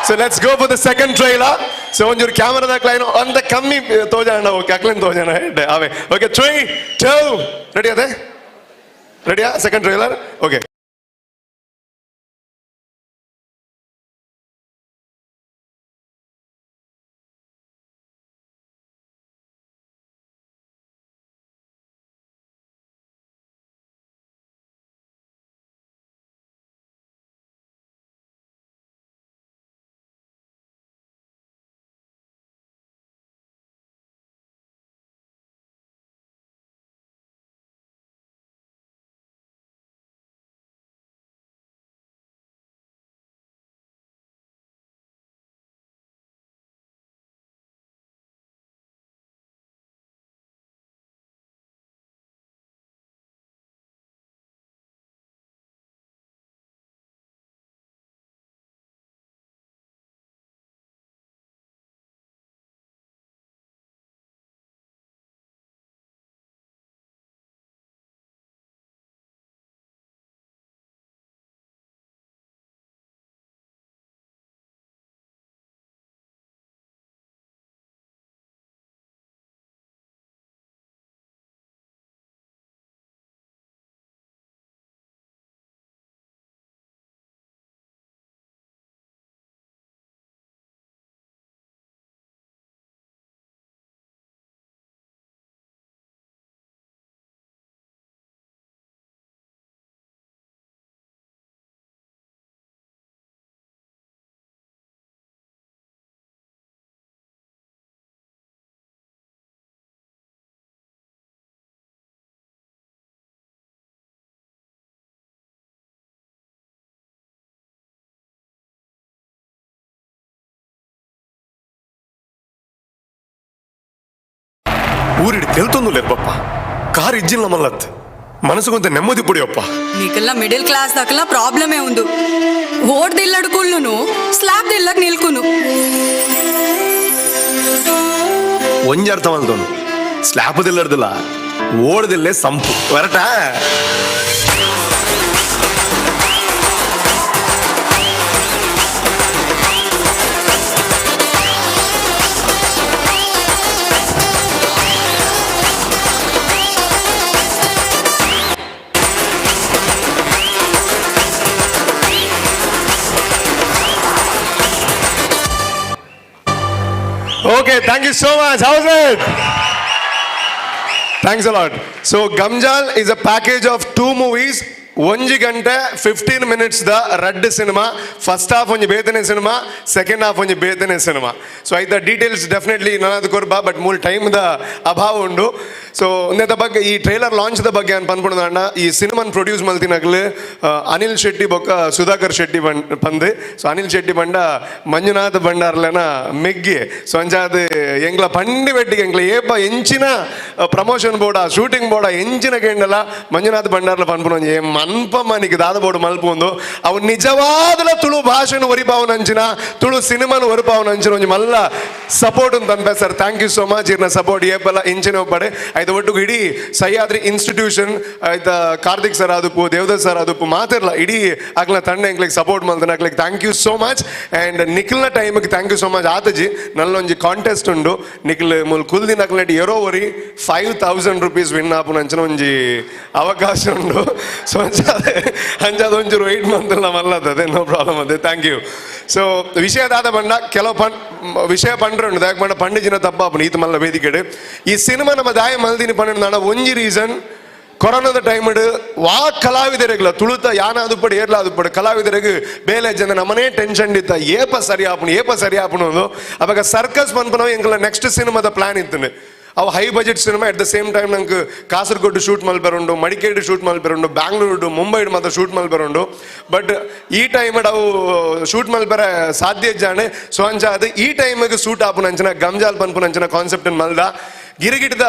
So let's go for the second trailer. So ಒಂಜೂರು ಕ್ಯಾಮರಾದ ಕ್ಲೈನ್ ಅಂತ ಕಮ್ಮಿ ತೋಜಾಣ. ಓಕೆ, ಅಕ್ಲೇನ್ ತೋಜಾಣ ಅವೇ. Okay, three, two, ready? ಅದೇ ರೆಡಿಯಾ? Second trailer, okay. ಊರಿಡಿ ತೆಲ್ತೊಂದು ಬಪ್ಪ, ಕಾರ್ ಇಜ್ಜಿಲ್ಲ ಮಲ್ಲತ್, ಮನಸ್ಸುಗೊಂತ ನೆಮ್ಮದಿ ಪುಡಿಯಪ್ಪ. ನೀಕೆಲ್ಲ ಮಿಡಿಲ್ ಕ್ಲಾಸ್ ದಾಕಲ ಪ್ರಾಬ್ಲಮೇ ಉಂದು. ಓಡ್ದಿಲ್ಲಡ್ಕುಳ್ಳುನು ಸ್ಲಾಬ್ ದಿಲ್ಲಕ್ ನಿಲ್ಕುನು. ಒಂಜಿ ಅರ್ಥ ಮಲ್ತೊಂದು, ಸ್ಲ್ಯಾಪದಿಲ್ಲರ್ದಿಲ್ಲ ಓಡದಿಲ್ಲೇ ಸಂಪು ಹೊರಟ. Okay, thank you so much. How's it? Thanks a lot. So Gamjal is a package of two movies. ಒಂಜಿ ಗಂಟೆ 15 ಮಿನಿಟ್ಸ್ the ರಡ್ಡ್ cinema. First half ಒಂಜಿ ಬೇತನೆ cinema, second half ಒಂಜಿ ಬೇತನೆ ಸಿನಿಮಾ. ಸೊ ಐತ ಡೀಟೇಲ್ಸ್ ಡೆಫಿನೆಟ್ಲಿ ನನದು ಕೊರ್ಬಾ, ಬಟ್ ಮೂಲ ಟೈಮ್ the ಅಭಾವ ಉಂಡು. ಸೊ ಒಂದೇತ ಬಗ್ಗೆ, ಈ ಟ್ರೈಲರ್ ಲಾಂಚ್ the ಬಗ್ಗೆ ಅನ್ ಪನ್ಪುಣದ ಅಣ್ಣ, ಈ ಸಿನಿಮಾನ್ ಪ್ರೊಡ್ಯೂಸ್ ಮಲ್ತಿನಗ್ಲು ಅನಿಲ್ ಶೆಟ್ಟಿ ಬೊಕ್ಕ ಸುಧಾಕರ್ ಶೆಟ್ಟಿ ಪಂದ್. ಸೊ ಅನಿಲ್ ಶೆಟ್ಟಿ ಬಂಡ ಮಂಜುನಾಥ್ ಭಂಡಾರ್ಲೆನ ಮೆಗ್ಗಿ. ಸೊ ಅಂಚಾದ ಎಂಗ್ಲ ಪಂಡಿ ಬೆಟ್ಟಿಗೆ ಎಂಗ್ಲ ಏಪ ಎಂಚಿನ ಪ್ರಮೋಷನ್ ಬೋರ್ಡ, ಶೂಟಿಂಗ್ ಬೋರ್ಡ, ಎಂಚಿನ ಕೇಂಡಲ ಮಂಜುನಾಥ್ ಭಂಡಾರ್ಲ ಪನ್ಪುನ ಒಂಜಿ ಮನ್ಪ ಮನಿಗೆ ದಾದ ಬೋರ್ಡ್ ಮಲ್ಪೊಂದು. ಅವು ನಿಜವಾದಲ ತುಳು ಭಾಷೆನ ಒರಿಪಾವನಂಚಿನ, ತುಳು ಸಿನಿಮಾನ ಒರಿಪಾವನಂಚಿನ ಒಂಜಿ ಮಲ್ಲ ಸಪೋರ್ಟ್ ಅಂತ. Sir, thank you so much. ಇರ್ನ ಸಪೋರ್ಟ್ ಏಪಲ ಇಂಚಿನ ಒಪ್ಪಡೆ. ಆಯ್ತು, ಒಟ್ಟಿಗೆ ಇಡೀ ಸಹ್ಯಾದ್ರಿ ಇನ್ಸ್ಟಿಟ್ಯೂಷನ್ ಆಯ್ತಾ, ಕಾರ್ತಿಕ್ ಸರ್ ಆದುಪ್ಪು, ದೇವದತ್ ಸರ್ ಆದುಪ್ಪು, ಮಾತಿರ್ಲ ಇಡೀ ಅಕ್ಲ ತಂಡ ಎಂಕ್ಲಿಗೆ ಸಪೋರ್ಟ್ ಮಲ್ತನ ಅಕ್ಲಿಗೆ thank you so much. And ನಿಖಿಲ್ನ ಟೈಮ್ಗೆ thank you so much. ಆತಜಿ ನಲ್ಲೊಂಜಿ contest ಉಂಡು. ನಿಖಿಲ್ ಮುಲ್ ಕುಲ್ದಿನ ಅಕ್ಲೆಟ್ ಎರೋ ಒರಿ ₹5000 ವಿನ್ ಆಪುನ ಅಂಚಿನ ಒಂಜಿ ಅವಕಾಶ ಉಂಡು. ಸೊ ಅಂಚಾದ ಒಂಚೂರು ವೆಯ್ಟ್ ಮಂತಲ್ಲ ಮಲ್ಲದ, ನೋ ಪ್ರಾಬ್ಲಮ್ ಅದೇ. Thank you. So ವಿಷಯ ದಾದ ಬಂಡ ಕೆಲವು ಪಣ್ ವಿಷಯ ಪಂಡ್ರುಂಡು ದಾಯಕ್ ಪಂಡ ಪಂಡಿಜಿನ ತಪ್ಪಾಪುನು ಈತ ಮಲ್ಲ ವೇದಿಕೆಡು. ಈ ಸಿನಿಮಾ ನಮ್ಮ ದಾಯ ಮಲ್ದಿನಿ ಪಂಡ ಒಂಜಿ ರೀಸನ್ ಕೊರೋನಾದ ಟೈಮ್ ವಾ ಕಲಾವಿದರಿಗಲ ತುಳುತ ಯಾನ ಅದುಪಡು ಏರ್ಲ ಅದುಪಡು ಕಲಾವಿದರಿಗೆ ಬೇಲೆ ಜನ ನಮ್ಮನೇ ಟೆನ್ಷನ್ ಇತ್ತ ಏಪ ಸರಿ ಆಪುನು ಏಪ ಸರಿ ಆಪುನು. ಅವಾಗ ಸರ್ಕಸ್ ಪನ್ಪನವು ಎಂಕಲ ನೆಕ್ಸ್ಟ್ ಸಿನಿಮಾದ ಪ್ಲಾನ್ ಇತ್ತು. ಅವು high budget cinema at the same time ನಂಗೆ ಕಾಸರಗೋಡು ಶೂಟ್ ಮಲ್ಪೆರುಂಡು, ಮಡಿಕೇರಿ ಶೂಟ್ ಮಲ್ಪೆರುಂಡು, ಬ್ಯಾಂಗ್ಳೂರು ಮುಂಬೈಡ್ ಮಾತ್ರ ಶೂಟ್ ಮಲ್ಪೆರುಂಡು. ಬಟ್ ಈ ಟೈಮ್ ಅವು ಶೂಟ್ ಮಲ್ಪೆರ ಸಾಧ್ಯ ಜಾಣೆ. ಸೊ ಅಂಚ ಅದು ಈ ಟೈಮಿಗೆ ಸೂಟ್ ಆಪುನಂಚಿನ ಗಮ್ಜಾಲ್ ಪನ್ಪುನಂಚಿನ ಕಾನ್ಸೆಪ್ಟ್ ಮಲ್ದ ಗಿರಿಗಿಟದ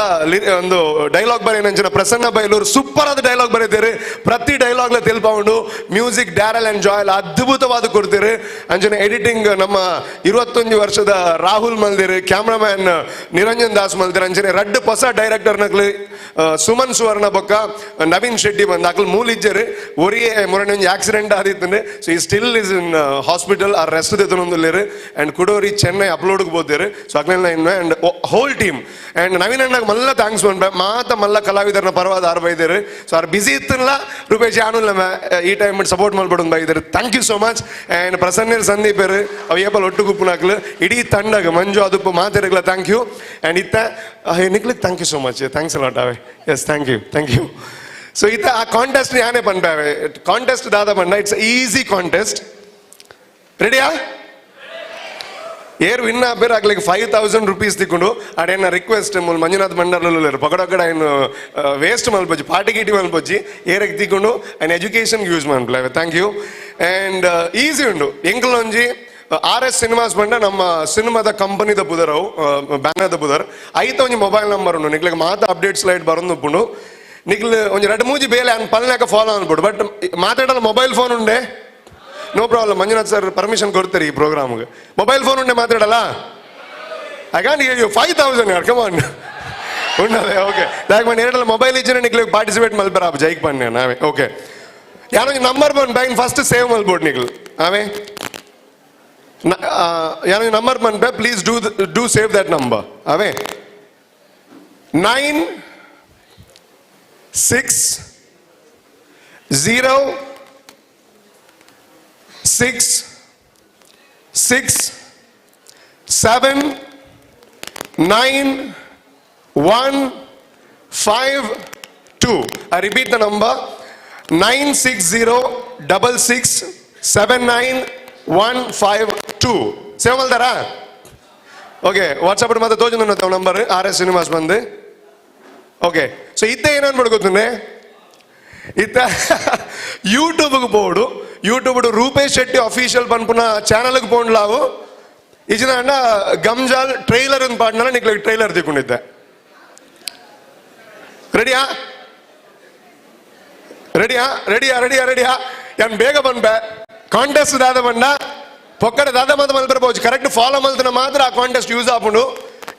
ಒಂದು ಡೈಲಾಗ್ ಬರೆಯನಂಚಿನ ಪ್ರಸನ್ನ ಬೈಲೂರು ಸೂಪರ್ ಆದ ಡೈಲಾಗ್ ಬರೀತೀರಿ. ಪ್ರತಿ ಡೈಲಾಗ್ಲ ತಿಳ್ಪೌಂಡು. ಮ್ಯೂಸಿಕ್ ಡ್ಯಾರಲ್ ಅಂಡ್ ಜಾಯಲ್ ಅದ್ಭುತವಾದ ಕೊಡ್ತೀರಿ. ಅಂಚನೆ ಎಡಿಟಿಂಗ್ ನಮ್ಮ 21 ವರ್ಷದ ರಾಹುಲ್ ಮಲ್ದಿರಿ, ಕ್ಯಾಮ್ರಾಮ್ಯಾನ್ ನಿರಂಜನ್ ದಾಸ್ ಮಲ್ದಿರಿ. ಅಂಚನೆ ರಡ್ಡು ಹೊಸ ಡೈರೆಕ್ಟರ್ ನಕ್ಲು ಸುಮನ್ ಸುವರ್ಣ ಬೊಕ್ಕ ನವೀನ್ ಶೆಟ್ಟಿ ಬಂದು ಅಕ್ಲು ಮೂಲಿಜ್ಜರು. ಒರಿಯೇ ಮೊರನೆ ಒಂಜಿ ಆಕ್ಸಿಡೆಂಟ್ ಆದಿತ್ತಂಡೆ. ಸೊ ಈ ಸ್ಟಿಲ್ is in hospital, ಆ ರೆಸ್ಟ್ ದೆತ್ತೊಂದುಲ್ಲೆರ್. ಅಂಡ್ ಕುಡೋರಿ ಚೆನ್ನೈ ಅಪ್ಲೋಡ್ಗೆ ಬೋತೇರು. ಸೊ ಅಕ್ಲೆಲ್ಲ ಅಂಡ್ ಹೋಲ್ ಟೀಮ್ ಅಂಡ್ ನವೀನ್ ಅಣ್ಣಗೆ ಮಲ್ಲ thanks ಪನ್ಪೆ. ಮಾತ ಮಲ್ಲ ಕಲಾವಿದರನ್ನ ಪರವಾದ ಆರ್ ಬೈದೇರು. ಸೊ ಆರ್ ಬಿಸಿ ಇತ್ತಲ್ಲ ರೂಪೇಶ್ ಯಾನುಲ್ಲ ಈ ಟೈಮ್ ಸಪೋರ್ಟ್ ಮಲ್ಪಡೊಂದು ಬೈದೇರು. Thank you so much. And ಪ್ರಸನ್ನೆರ್ ಸಂದೀಪೆರ್ ಅವು ಏಪಲ್ ಒಟ್ಟು ಗುಪ್ಪುನಾಕ್ಲು ಇಡೀ ತಂಡಗ ಮಂಜು ಅದುಪ್ಪು ಮಾತೆರ್ಗ್ಲ thank you. And ಇತ್ತ ನಿಕ್ಲಿಕ್ thank you so much, thanks a lot away. Yes, thank you, thank you. So ಇತ್ತ ಆ ಕಾಂಟೆಸ್ಟ್ ಯಾನೇ ಪನ್ಪೆ ಅವೆ ಕಾಂಟೆಸ್ಟ್ ದಾದ ಪಂಡ it's easy contest. ರೆಡಿಯಾ? ಏರ್ ವಿನ್ ಆಪೇರು ಅಗ್ಲಿಗೆ 5000 ರುಪೀಸ್ ತಿಕ್ಕೊಂಡು. ಆಡೇನ ರಿಕ್ವೆಸ್ಟ್ ಮೂಲು ಮಂಜುನಾಥ್ ಮಂಡಲ ಪಕಡೊಕ್ಕಡ ಏನು ವೇಸ್ಟ್ ಮಲ್ಪೊಚ್ಚಿ, ಪಾರ್ಟಿ ಗೀಟಿ ಮಲ್ಪೊಚ್ಚಿ, ಏರಕ್ಕೆ ತಿಕ್ಕೊಂಡು ಆ್ಯಂಡ್ ಎಜುಕೇಷನ್ಗೆ ಯೂಸ್ ಮನ್ಪುಲೆ. Thank you. And easy ಉಂಡು ಎಂಕಲೊಂಜಿ ಆರ್ ಎಸ್ ಸಿನಿಮಾಸ್ ಬಂಡ ನಮ್ಮ ಸಿನಿಮಾದ ಕಂಪನಿದ ಬುದರವು ಬ್ಯಾನರ್ದ ಬುದರ್ ಐತ ಒಂಜಿ ಮೊಬೈಲ್ ನಂಬರ್ ಉಂಡು. ನಿಕ್ಲಿಗೆ ಮಾತ ಅಪ್ಡೇಟ್ಸ್ ಲೈಟ್ ಬರೊಂದು ಉಪ್ಪುಂಡು. ನಿಕ್ಲು ಒಂಜಿ ರಡ್ಡು ಮೂಜಿ ಬೇಲೆ ಅನ್ ಪಲ್ನಾಕ ಫಾಲೋ ಅನ್ಬಿಡು. ಬಟ್ ಮಾತಾಡಲ್ಲ ಮೊಬೈಲ್ ಫೋನ್ ಉಂಡೆ no problem. Manjunath sir permission ಕೊಡ್ತಾರೆ ಈ ಪ್ರೋಗ್ರಾಮ್ಗೆ. ಮೊಬೈಲ್ ಫೋನ್ ಉಂಡೆ ಮಾತಾಡಲ್ಲ? I can't hear you. 5000 ಯಾರ್ ಕಮ್ ಆನ್ ಉಂಡದೆ. ಓಕೆ, ದಾಯಕ್ ಮಣ್ಣು ಎರಡಲ್ಲ ಮೊಬೈಲ್ ಇಚ್ಚಿನ ನಿಕ್ಲಿಗೆ ಪಾರ್ಟಿಸಿಪೇಟ್ ಮಲ್ಪರ ಜೈಕ್ ಪನ್ನೆ ನಾವೇ. ಓಕೆ, ಯಾರೊಂಜಿ ನಂಬರ್ ಬಂದು ಬ್ಯಾಂಕ್ ಫಸ್ಟ್ ಸೇವ್ ಮಲ್ಬೋಡು ನಿಕ್ಲು ಆವೇ. ಯಾರೊಂಜಿ ನಂಬರ್ ಪನ್ಪೆ, please do do save that number away. 9 6 0 6 6 7 9 1 5 2. I repeat the number 9 6 0 double six 7 9 1 5 2. Save ಮಲ್ದಾರಾ? Okay, WhatsApp ಮಾತ್ರ ತೋಜೊಂದು ನಂಬರ್ ಆರ್ ಎಸ್ ಸಿನಿಮಾಸ್ ಬಂದು. ಓಕೆ, ಸೊ ಇತ್ತ ಏನನ್ಬಿಡು ಗೊತ್ತುಂಡೆ, ಇತ್ತ ಯೂಟ್ಯೂಬ್ಗೆ ಪೋಡು, ಯೂಟ್ಯೂಬ್ ರೂಪೇಶ್ ಶೆಟ್ಟಿ ಅಫಿಷಿಯಲ್ ಪನ್ಪುನ ಚಾನಲ್ಗೆ ಪೋಂಡ್ಲಾವು. ಇಜಿನ ಅಣ್ಣ ಗಮ್ಜಾಲ್ ಟ್ರೈಲರ್ ಅಂತ ಪಾಡ್ನಲ್ಲ ನಿಕ್ಲಿಗೆ ಟ್ರೈಲರ್ ತಿಕ್ಕೊಂಡಿದ್ದೆ. ರೆಡಿಯಾ? ರೆಡಿಯಾ? ರೆಡಿಯಾ? ರೆಡಿಯಾ? ರೆಡಿಯಾ? ಯಾನ್ ಬೇಗ ಬಂದ್ಬೆ ಕಾಂಟೆಸ್ಟ್ ದಾದ ಬಂಡ ಪೊಕ್ಕಡೆ ದಾದ ಮಾತ ಮಲ್ಪರ ಕರೆಕ್ಟ್ ಫಾಲೋ ಮಲ್ತನ ಮಾತ್ರ ಆ ಕಾಂಟೆಸ್ಟ್ ಯೂಸ್ ಆಪುಂಡು.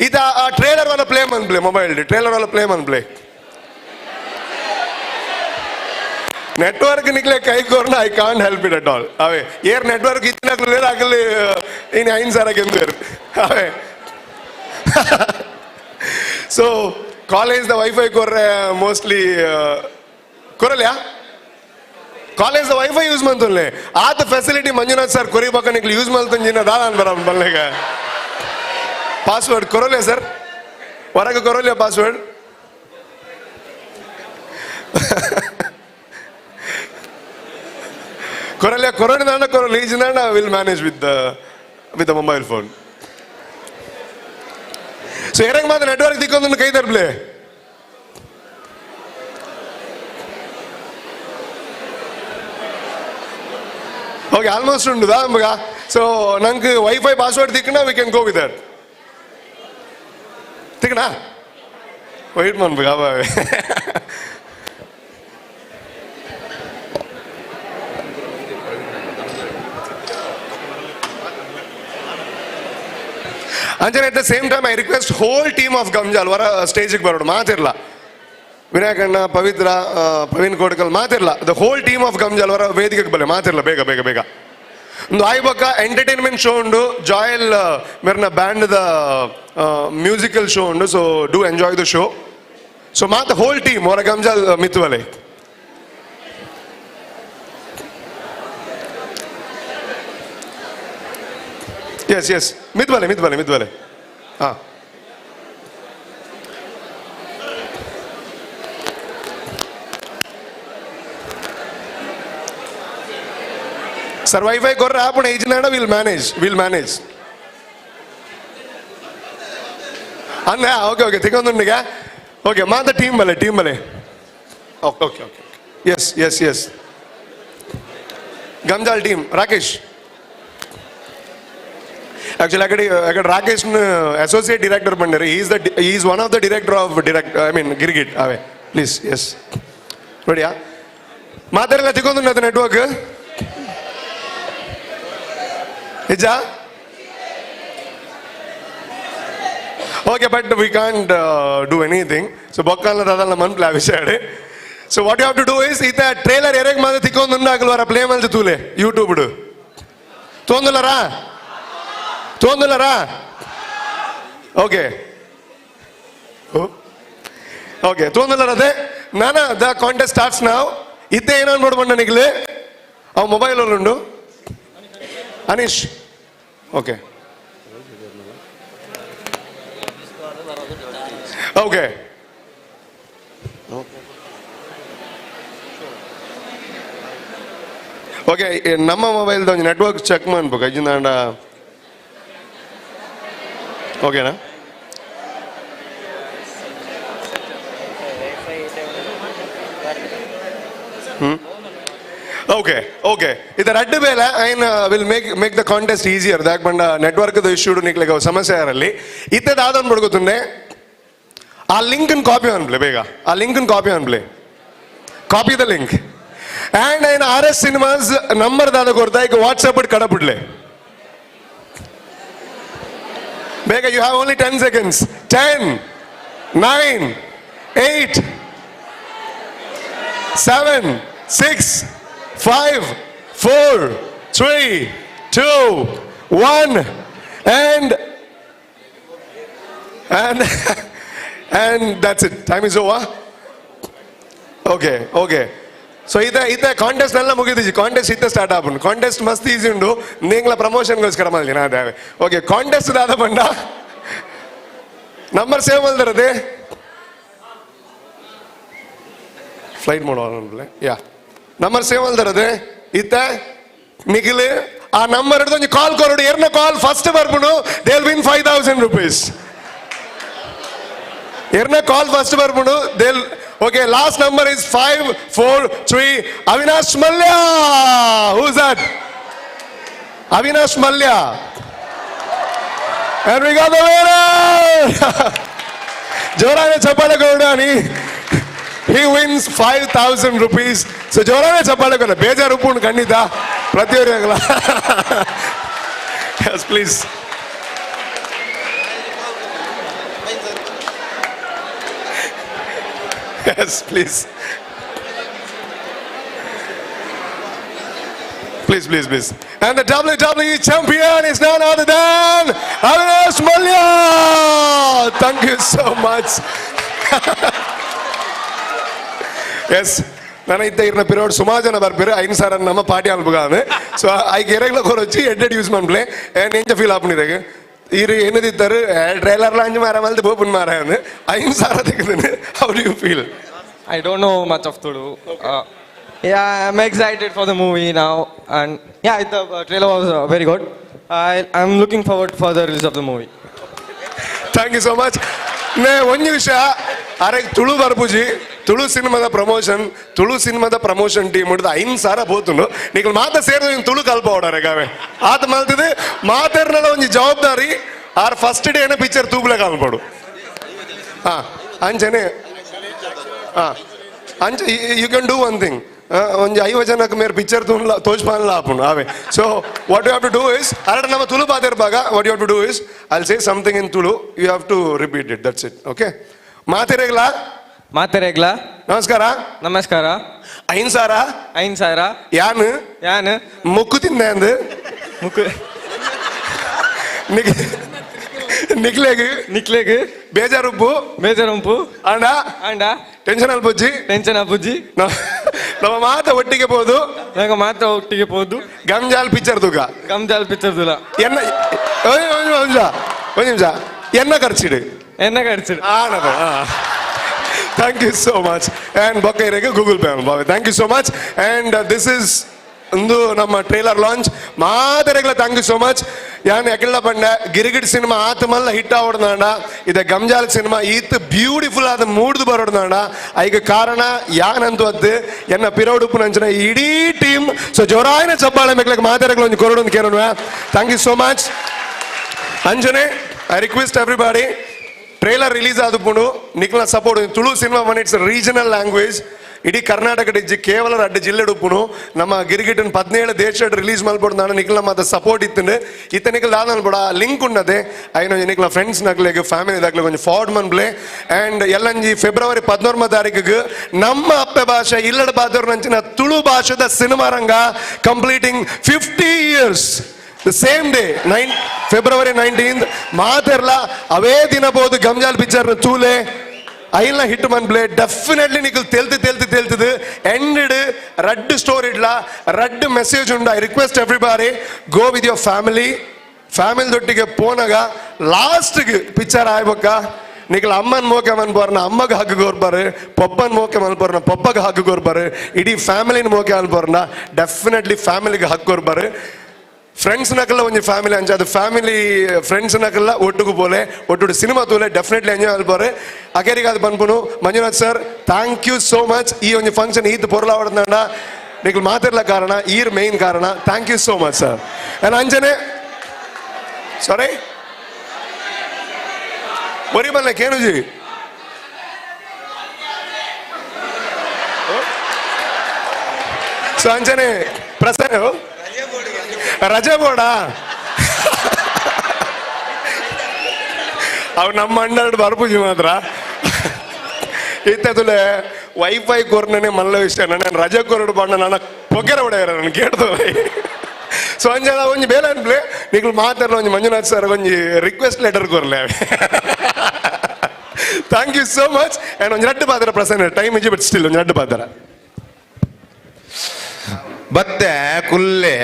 ಇತ ಆ ಟ್ರೈಲರ್ ವಲ್ಲ ಪ್ಲೇ ಮನ್ಪ್ಲೆ, ಮೊಬೈಲ್ ಟ್ರೈಲರ್ ವಲ್ಲ ಪ್ಲೇ ಮನ್ಪ್ಲೆ. ನೆಟ್ವರ್ಕ್ ನಿಕ್ಲೆ ಕೈ ಕೋರ್ನ I can't help it at all. ಅವೇ ಏರ್ ನೆಟ್ವರ್ಕ್ ಇತ್ತಿನಕ್ಲು ಆಗಲಿ ಇನ್ನು ಐನ್ ಸಾರ ಕೆಂದೇರು ಅವೇ. ಸೊ ಕಾಲೇಜ್ the wifi ಕೊರ್ರೆ ಮೋಸ್ಟ್ಲಿ ಕೊರಲ್ಯಾ? ಕಾಲೇಜ್ the wifi use ಮಂತುಲ್ಲೆ ಆತ ಫೆಸಿಲಿಟಿ ಮಂಜುನಾಥ್ ಸರ್ ಕೊರಿಬಾಕ ನಿಕ್ಲು ಯೂಸ್ ಮಲ್ತಂಜಿನ ದಾದ ಅನ್ಬರ ಬಲ್ಲೆಗ ಪಾಸ್ವರ್ಡ್ ಕೊರಲೆ ಸರ್ ಹೊರಗೆ ಕೊರಲ್ಯ ಪಾಸ್ವರ್ಡ್ ಕೊರಲ್ಯ? ಕೊರೋನ ಕೊರಲ್ ಈಜಿನ will manage with with the mobile phone. So ಎರಂಗ್ ಮಾತ್ರ ನೆಟ್ವರ್ಕ್ ತಿಕ್ಕೊಂದು ಕೈ ತರ್ಪ್ಲೆ. ಓಕೆ, ಆಲ್ಮೋಸ್ಟ್ ಉಂಡುದಾ ಮಗ? ಸೊ ನಂಗೆ ವೈಫೈ ಪಾಸ್ವರ್ಡ್ ತಿಕ್ಕಣ we can go with that. ತಿಕ್ಕಣ wait ಮನ್ಬೇಕ ಅವ. ಅಂಚನೆ at the same time I request whole team of Gamjal ವರ ಸ್ಟೇಜಿಗೆ ಬರೋಡು ಮಾತಿರ್ಲ. ವಿನಾಯಕಣ್ಣ, ಪವಿತ್ರ, Praveen ಕೋಡ್ಕಲ್ ಮಾತಿರ್ಲ. The whole team of Gamjal ವರ ವೇದಿಕೆಗೆ ಬಲ್ಲೆ ಮಾತಿರ್ಲ ಬೇಗ ಬೇಗ ಬೇಗ. ಒಂದು ಆಯ್ಬಕ್ಕ ಎಂಟರ್ಟೈನ್ಮೆಂಟ್ ಶೋ ಉಂಡು, ಜಾಯಲ್ ಮೆರ್ನ ಬ್ಯಾಂಡ್ the musical show ಉಂಡು. So do enjoy the show. So ಮಾತ ಹೋಲ್ ಟೀಮ್ ಹೊರ ಗಮ್ಜಾಲ್ ಮಿತ್ವಲೆ. ಎಸ್ ಎಸ್, ಮಿತ್ ಬಲೆ ಮಿತ್ ಬಲೆ ಮಿತ್ ಬಲೆ. ಹಾಂ, ಸರ್ ವೈಫೈ ಕೊರ್ರ ಆಪುಣ ಇಜ್ಜಿನಾಡ will manage, will manage ಅಂದ. ಓಕೆ ಓಕೆ, ತಿಕ್ಕೊಂದುಂಡಿಗ. ಓಕೆ, ಮಾತ ಟೀಮ್ ಬಲೆ, ಟೀಮ್ ಬಲೆ. Okay okay okay, yes yes yes. Gamjal team, Rakesh. Actually ಅಕಡೆ ಅಕಡೆ ರಾಕೇಶ್ ಅಸೋಸಿಯೇಟ್ ಡೈರೆಕ್ಟರ್ ಬಂದಿರಿ. Is one of the director of direct, I mean Girgit away. Please, S ನೋಡಿಯಾ ಮಾತಾಡಲ್ಲ ತಿಕ್ಕೊಂದು network ನಿಜ. Okay, but we can't do anything. So ಬೊಕ್ಕಲ್ನ ದಾದಲ್ಲ ಮನ್ಪ್ಲೆ ಆ ವಿಷಯ. So what you have to do is ಈತ trailer ಎರೆಗ್ ಮಾತ್ರ ತಿಕ್ಕೊಂದು ವರ play ಮಲ್ತು ತೂಲೆ YouTube ತೋಂದುಲ್ಲರಾ ತೋಂದುಲ್ಲರಾ. Okay okay, ತೋಂದುಲ್ಲರ ಅದೇ ನಾನ the contest starts ನಾವು. ಇತ್ತೆ ಏನೋ ನೋಡ್ಬಂಡ ನಿಗ್ಲಿ ಅವ್ ಮೊಬೈಲ್ ಉಂಡು ಅನೀಶ್. Okay okay okay, ನಮ್ಮ ಮೊಬೈಲ್ ಒಂಜಿ ನೆಟ್ವರ್ಕ್ ಚೆಕ್ ಮನ್ಪುಗ ಇಜ್ಜಿಂದಾಂಡ. ಓಕೆನಾ? ಓಕೆ ಓಕೆ, ಇದರ ಅಡ್ಡ ಬೇಲೆ ಐನ್ will make make the contest easier. ದಾಕ್ ಬಂಡ ನೆಟ್ವರ್ಕ್ ಇಶ್ಯೂ ನಿಕ್ಲೆಗ್ ಸಮಸ್ಯೆ ಯಾರಲ್ಲಿ ಇತ್ತೆ ದಾದನ್ ಬಡ್ಗೋతుండే. ಆ ಲಿಂಕ್ ಕಾಪಿ ಅನ್ಪ್ಲೆ ಬೇಗ, ಆ ಲಿಂಕ್ ಕಾಪಿ ಅನ್ಪ್ಲೆ, copy the link. And ಐನ್ R S cinemas number ದಾದ ಕೊರ್ತಾ ಈಗ ವಾಟ್ಸಪ್ ಕಡಬಿಡ್ಲೆ ಬೇಗ. You have only 10 seconds. 10, 9, 8, 7, 6, 5, 4, 3, 2, 1, and and and that's it. Time is over. Okay okay. So ಇತ ಇತ ಕಾಂಟೆಸ್ಟ್ ಎಲ್ಲ ಮುಗಿದಿಜಿ. ಕಾಂಟೆಸ್ಟ್ ಇತ್ತ ಸ್ಟಾರ್ಟ್ ಆಪುಂಡು. ಕಾಂಟೆಸ್ಟ್ ಮಸ್ತ್ ಈಸಿ ಉಂಡು. ನೀಂಗ್ಲ ಪ್ರಮೋಷನ್ಗೋಸ್ಕರ ಮಲ್ದಿನ ಅದೇ. ಓಕೆ, ಕಾಂಟೆಸ್ಟ್ ದಾದ ಬಂಡ ನಂಬರ್ ಸೇವ್ ಮಲ್ದಿರದೆ ಫ್ಲೈಟ್ ಮಾಡುವ ಯಾ ನಂಬರ್ ಸೇವ್ ಮಲ್ದಿರದೆ ಇತ್ತ ನಿಖಿಲ್ ಆ ನಂಬರ್ ಹಿಡಿದು ಒಂಜಿ ಕಾಲ್ ಕೊರಡು. ಎರ್ನ ಕಾಲ್ ಫಸ್ಟ್ ಬರ್ಪುಂಡು they will win 5000 rupees. ಎರ್ನ call first ಬರ್ಪುಂಡು they. Okay, last number is 5, 4, 3. Avinash Mallya. Who's that? Avinash Mallya. And we got the winner. ಜೋರಾನೆ ಚಪ್ಪಾಳೆ ಕೊಡಾನಿ. He wins 5000 rupees. So ಜೋರಾನೆ ಚಪ್ಪಾಳೆ ಕೊಡ. ಬೇಜಾರು ಉಪ್ಪುಂಡು ಖಂಡಿತ ಪ್ರತಿಯೊಬ್ಬರಿಗೂ. Yes, please. Yes, please. Please, please, please. And the WWE champion is none other than Avinash Mallya. Thank you so much. Yes. ನಾನು ಇದ್ದ ಇರ್ನ ಪಿರಿಯಡ್ ಸುಮಾರು ಜನ ಬರ್ಪಿರು ಐದು ಸಾವಿರ ನಮ್ಮ ಪಾರ್ಟಿ ಅನ್ಬುಗಾನೆ. ಸೊ ಐಕ್ ಎರೆಗ್ಲ ಕೊರೊಚ್ಚಿ ಎಡ್ಡೆಡ್ ಯೂಸ್ ಮನ್ಪ್ಲೆ ಏನ್ ಎಂಚ ಫೀಲ್ ಆಪುನಿರೆಗ್ ಇರು ಏನದಿತ್ತಾರೆ ಟ್ರೈಲರ್ ಲಾಂಚ್ ಮಾರ ಮಲ್ತು ಬೋಪನ್ ಮಾರ 5,000 ತೆಗೆದು. How do you feel? I don't know much of Tulu. Yeah, I'm excited for the movie now, and yeah, the trailer was very good. I'm looking forward for the release of the movie. Thank you so much. ನೇ ಒಂಜಿ ವಿಷಯ ಅರೆ ತುಳು ಬರ್ಪುಜಿ ತುಳು ಸಿನಿಮಾದ promotion, Tulu ಸಿನಿಮಾದ promotion team ಹಿಡಿದು 5,000 ಪೋತುಂಡು. ನಿಕಲ್ ಮಾತ ಸೇರಿದ ತುಳು ಕಲ್ಪ ಓಡಾರೆ ಗಾವೆ ಆತ ಮಲ್ತಿದೆ ಮಾತೇರ್ನಲ್ಲ ಒಂಜಿ ಜವಾಬ್ದಾರಿ ಆರ್ ಫಸ್ಟ್ ಡೇ ಏನ ಪಿಕ್ಚರ್ ತೂಬ್ಲೆ ಕಾಲ್ಪಡು. ಹಾ ಅಂಚನೆ ಹಾ ಅಂಚ you can do one thing. ಒಂಜಿ 50 ಜನಕ್ಕೆ ಮೇರೆ ಪಿಕ್ಚರ್ ತೂನ್ಲ ತೋಜ್ಪಾನ್ಲ ಆಪುಂಡು ಆವೆ. So what you have to do is ಅರಡ ನಮ್ಮ Tulu ಪಾತೆರ್ಪಾಗ what you have to do is I say something in Tulu, you have to repeat it, that's it. Okay, ಮಾತೆರೆಗ್ಲಾ ಮಾತೆರೆಗ್ಲಾ ನಮಸ್ಕಾರ. ನಮಸ್ಕಾರ. 5,000 5,000 ಯಾನ್ ಯಾನ್ ಮುಕ್ಕು ತಿಂದೆ ಅಂದು ಮುಕ್ಕು ನಿಕ್ಲೆಗ್ ನಿಕ್ಲೆಗ್ ಬೇಜಾರುಪ್ಪು ಬೇಜಾರುಂಪು ಅಂಡ ಅಂಡ ಟೆನ್ಷನ್ ಅಲ್ಪುಜ್ಜಿ ಟೆನ್ಷನ್ ಅಲ್ಪುಜ್ಜಿ ನಮ್ಮ ಮಾತ ಒಟ್ಟಿಗೆ ಬೋದು ನಂಗೆ ಮಾತ್ರ ಒಟ್ಟಿಗೆ ಪೋದು ಗಮ್ಜಾಲ್ ಪಿಕ್ಚರ್ ತೂಕ. ಗಮ್ಜಾಲ್ ಪಿಕ್ಚರ್ ತುಲ. ಎನ್ನ ಒಂಜಿ ನಿಮಿಷ, ಒಂಜಿ ನಿಮಿಷ, ಎನ್ನ ಖರ್ಚಿಡು? ಎನ್ನ ಖರ್ಚಿಡು. ಆನದ. Thank you so much. And ಬೊಕ್ಕ ಇರೆಗ್ Google Pay. Thank you so much. And this is ಒಂದು ನಮ್ಮ ಟ್ರೈಲರ್ ಲಾಂಚ್ ಮಾತೆರೆಗ್ಲ thank you so much. ಯಾನ್ ಎಕಲ್ಲ ಪಂಡ ಗಿರಿಗಿಟ್ ಸಿನಿಮಾ ಆತ ಮಲ್ಲ ಹಿಟ್ ಆವಡ್ದಾಂಡ, ಇದೆ ಗಮ್ಜಾಲ್ ಸಿನಿಮಾ ಈತ್ ಬ್ಯೂಟಿಫುಲ್ ಆದ ಮೂಡ್ದು ಬರೋಡ್ದಾಂಡ, ಐಗ ಕಾರಣ ಯಾನಂತು ಅದ್ದು ಎನ್ನ ಪಿರೌಡುಪ್ಪು ನಂಚಿನ ಇಡೀ ಟೀಮ್. ಸೊ ಜೋರಾಯಿನ ಚಪ್ಪಾಳೆ ಮೆಕ್ಲಕ್ ಮಾತೆರೆಗ್ಲ ಒಂಜಿ ಕೊರಡು ಕೇರನ್ವೆ. Thank you so much. Anjane I request everybody, trailer release ಆದಪುಂಡು ನಿಕ್ಲ support. Tulu cinema one it's regional language, ಇಡೀ ಕರ್ನಾಟಕ ಇಜ್ಜಿ ಕೇವಲ ರಡ್ಡು ಜಿಲ್ಲೆ ಉಪ್ಪುನು. ನಮ್ಮ ಗಿರಿಗಿಟನ್ 17 ದೇಶ ರಿಲೀಸ್ ಮಲ್ಪೊಡು. ನಾನು ನಿಕ್ಲ ಮಾತ ಸಪೋರ್ಟ್ ಇತ್ತಂಡು ಇತ್ತ ನಿಕ್ಲ ದಾದ ಬೋಡ ಲಿಂಕ್ ಉನ್ನದೆ ಐನ ನಿಕ್ಲ ಫ್ರೆಂಡ್ಸ್ ನಕ್ಲೆಗ್ ಫ್ಯಾಮಿಲಿ ದಾಕ್ಲೆ ಒಂಜಿ ಫಾರ್ವರ್ಡ್ ಮನ್ಪ್ಲೆ. ಆ್ಯಂಡ್ ಎಲ್ಲಂಜಿ ಫೆಬ್ರವರಿ 14 ತಾರೀಕಿಗೆ ನಮ್ಮ ಅಪ್ಪೆ ಭಾಷೆ ಇಲ್ಲಡ ಬಾದವ್ರ ನಂಚಿನ ತುಳು ಭಾಷೆದ cinema Ranga completing 50 years the same day 9 February 19 ಮಾತೆರ್ಲ ಅವೇ ದಿನ ಬೋದು ಗಮ್ಜಾಲ್ ಪಿಕ್ಚರ್ ತೂಲೆ ಐಲ್ನ ಹಿಟ್ ಮನ್ಪ್ಲೆ. ಡೆಫಿನೆಟ್ಲಿ ನಿಕಲ್ ತೆಲ್ತು ತೆಲ್ತು ತೆಲ್ತದು ಎಂಡ್ ರಡ್ಡು ಸ್ಟೋರಿ ಇಡ್ಲ ರಡ್ಡು ಮೆಸೇಜ್ ಉಂಡು. I request everybody go with your family. Family ದೊಟ್ಟಿಗೆ ಪೋನಾಗ ಲಾಸ್ಟ್ಗೆ ಪಿಕ್ಚರ್ ಆಯ್ಬಕ್ಕ ನಿಕಲ್ ಅಮ್ಮನ ಮೋಕೆ ಮನ್ಪೋರ್ನ ಅಮ್ಮಗೆ ಹಗ್ಗ ಕೋರ್ಬಾರು, ಪಪ್ಪನ ಮೋಕೆ ಮನ್ಪೋರ್ನ ಪಪ್ಪಗೆ ಹಗ್ಗ ಕೋರ್ಬಾರು, ಇಡೀ ಫ್ಯಾಮಿಲಿನ ಮೋಕೆ ಅನ್ಪೋರ್ನ ಡೆಫಿನೆಟ್ಲಿ ಫ್ಯಾಮಿಲಿಗೆ ಹಗ್ಗ ಕೋರ್ಬಾರು. ಫ್ರೆಂಡ್ಸ್ ನಕಲ್ಲ ಒಂಜಿ ಫ್ಯಾಮಿಲಿ ಅಂಚ ಅದು ಫ್ಯಾಮಿಲಿ ಫ್ರೆಂಡ್ಸ್ ನಕಲ್ಲ ಒಟ್ಟುಗು ಪೋಲೆ ಒಟ್ಟು ಸಿನಿಮಾ ತೂಲೆ ಡೆಫಿನೆಟ್ಲಿ ಎಂಜಾಯ್ ಅಲ್ಪೋರೆ. ಅಕೇರಿಗೆ ಅದು ಪನ್ಪುನು Manjunath sir thank you so much. ಈ ಒಂಜಿ ಫಂಕ್ಷನ್ ಈತ್ ಪೊರ್ಲಾವಡ್ದಾಂಡ ನಿಕಲ್ ಮಾತಿರ್ಲ ಕಾರಣ ಈರ್ ಮೇನ್ ಕಾರಣ. Thank you so much sir. And ಅಂಜನೆ ಸಾರಿ ಒರಿ ಬಲ್ಲೆ ಕೇನುಜಿ ಸೊ ಅಂಜನೆ ಪ್ರಸನ್ನ ರಜೆ ಬೋಡ ಅವ್ ನಮ್ಮ ಅಂಡರ್ ಬರ್ಪುಜಿ ಮಾತ್ರ ಇತ್ತದುಲೆ ವೈಫೈ ಕೊರ್ನೇ ಮಲ್ಲ ವಿಷಯ. ನನ್ನ ರಜೆ ಕೊರಡು ಬಣ್ಣ ನನ್ನ ಪೊಗೆರ ಹೊಡೆಯರ ನಾನು ಕೇಳ್ದು. ಸೊ ಅಂಜನ ಒಂಜಿ ಬೇಲೆ ಅನ್ಪ್ಲೆ ನಿಕ್ಲು ಮಾತಾಡಲ ಒಂಜಿ ಮಂಜುನಾಥ್ ಸರ್ ಒಂಜಿ ರಿಕ್ವೆಸ್ಟ್ ಲೆಟರ್ ಕೊರ್ಲೆ. Thank you so much. And ಒಂಜಿ ರಡ್ಡು ಪಾತ್ರ ಪ್ರಸನ್ನ ಟೈಮ್ ಇಜ್ಜಿ ಬಟ್ ಸ್ಟಿಲ್ ಒಂಜಿ ರಡ್ಡು ಪಾತ್ರ. ಬತ್ತೆ ಕುಲ್ಲೆ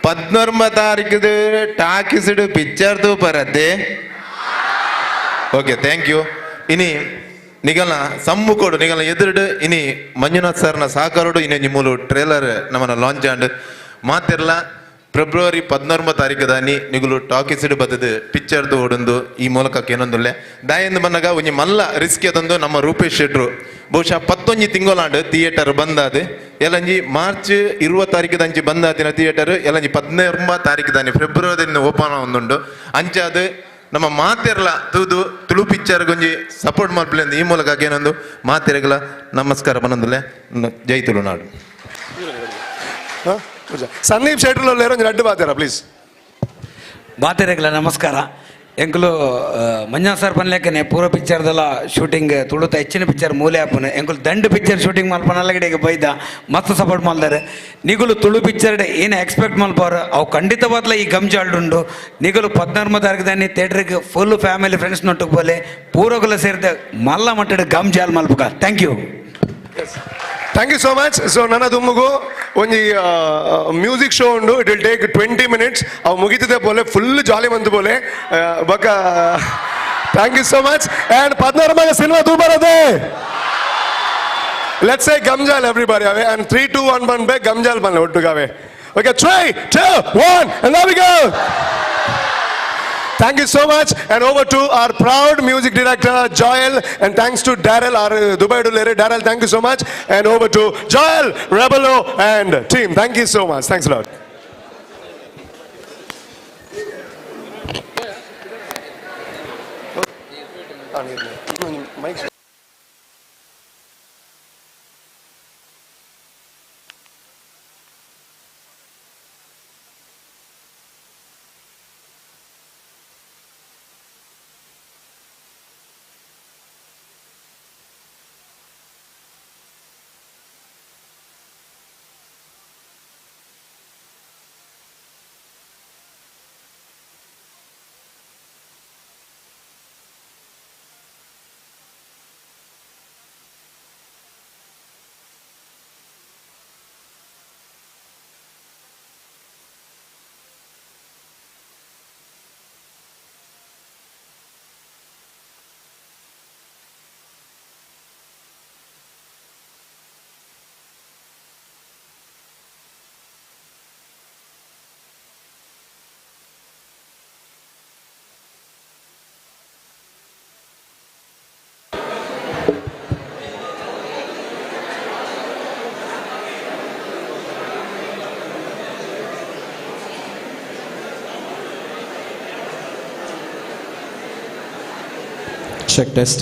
14 ತಾರೀಕು ಟಾಕಿಸ್ಡ್ ಪಿಕ್ಚರ್ ತೂಪರದ್ದೆ. Okay thank you. ಇನಿ ನಿಗಲ್ನ ಸಮ್ಮುಖೋಡು ನಿಗಲ್ನ ಎದುರುಡು ಇನಿ ಮಂಜುನಾಥ್ ಸರ್ನ ಸಹಕಾರೋಡು ಇನಿ ಮೂಲು ಟ್ರೇಲರ್ ನಮ್ಮನ್ನ ಲಾಂಚ್ ಆಂಡ್ ಮಾತಿರ್ಲ ಫೆಬ್ರವರಿ 14 ತಾರೀಕು ದಾನಿ ನಿಗುಲು ಟಾಕಿಸ್ಡ್ ಬತ್ತದು ಪಿಕ್ಚರ್ದು ಓಡೊಂದು ಈ ಮೂಲಕ ಕೇನೊಂದುಲ್ಲೆ ದಾಯಂದು ಬನ್ನಗ ಒಂಜಿ ಮಲ್ಲ ರಿಸ್ಕ್ ಅದೊಂದು ನಮ್ಮ ರೂಪೇಶ್ ಶೆಟ್ರು ಬಹುಶಃ 11 ತಿಂಗಳಾಂಡ್ ಥಿಯೇಟರ್ ಬಂದಾದ ಎಲ್ಲಂಜಿ ಮಾರ್ಚ್ 20 ತಾರೀಕು ದಂಚಿ ಬಂದಾತಿನ ಥಿಯೇಟರ್ ಎಲ್ಲಂಜಿ 14 ತಾರೀಕು ದಾನಿ ಫೆಬ್ರವರಿ ಓಪನ್ ಒಂದುಂಡು ಅಂಚಾದ ನಮ್ಮ ಮಾತೆರ್ಲ ತೂದು ತುಳು ಪಿಕ್ಚರ್ ಗೊಂಜಿ ಸಪೋರ್ಟ್ ಮಲ್ಪಲೆ ಈ ಮೂಲಕ ಏನೊಂದು ಮಾತೆರೆಗಳ ನಮಸ್ಕಾರ ಬನ್ನೊಂದುಲ್ಲೆ. ಜೈ ತುಳುನಾಡು. ಸಂದೀಪ್ ಶೆಟ್ರು ಒಂಜಿ ರಡ್ಡು ಬಾತೆರ ಪ್ಲೀಸ್. ಬಾತೆರೆಗಳ ನಮಸ್ಕಾರ. ಎಂಕುಲು ಮಂಜುನಾಥ್ ಸರ್ ಪನ್ಲೆಕ್ಕನೆ ಪೂರ್ವ ಪಿಕ್ಚರ್ದೆಲ್ಲ ಶೂಟಿಂಗ್ ತುಳುತ ಹೆಚ್ಚಿನ ಪಿಕ್ಚರ್ ಮೂಲೆ ಆಪುನ ಎಂಕುಲು ದಂಡು ಪಿಕ್ಚರ್ ಶೂಟಿಂಗ್ ಮಲ್ಪನಲ್ಲಗಡೆಗೆ ಬೈದ ಮಸ್ತ್ ಸಪೋರ್ಟ್ ಮಲ್ದಾರೆ. ನಿಗುಲು ತುಳು ಪಿಕ್ಚರ್ ಏನು ಎಕ್ಸ್ಪೆಕ್ಟ್ ಮಲ್ಪವ್ರು ಅವು ಖಂಡಿತವಾದ್ಲ ಈ ಗಮ್ಜಾಲ್ಡುಂಡು. ನಿಗುಲು 14 ತಾರೀಕು ದಾನಿ ಥಿಯೇಟ್ರಿಗೆ ಫುಲ್ ಫ್ಯಾಮಿಲಿ ಫ್ರೆಂಡ್ಸ್ ನೊಟ್ಟುಗೆ ಬೋಲೆ ಪೂರ್ವಗುಲ ಸೇರಿದ ಮಲ್ಲ ಮಟ್ಟದ ಗಮ್ಜಾಲ್ ಮಲ್ಪಕ. Thank you. Thank you so much. So ನನ್ನ ದುಮ್ಮಗು ಒಂಜಿ ಮ್ಯೂಸಿಕ್ ಶೋ ಉಂಡು. It will take 20 minutes. ಅವು ಮುಗಿತದೆ ಬೋಲೆ ಫುಲ್ ಜಾಲಿ ಬಂತು ಬೋಲೆ ಬೊಕ್ಕ. Thank you so much. And 14 cinema ತೂಬರದೆ let's say Gamjaal everybody away. And 3 2 1 ಬನ್ ಬೇ Gamjaal ಬನ್ಲೆ ಒಟ್ಟುಗಾವೆ. Okay 3 2 1 and now we go. Thank you so much, and over to our proud music director Joel, and thanks to Daryl, our Dubai Dulere. Daryl, thank you so much, and over to Joel, Rebello and team. Thank you so much. Thanks a lot. Mike. Check test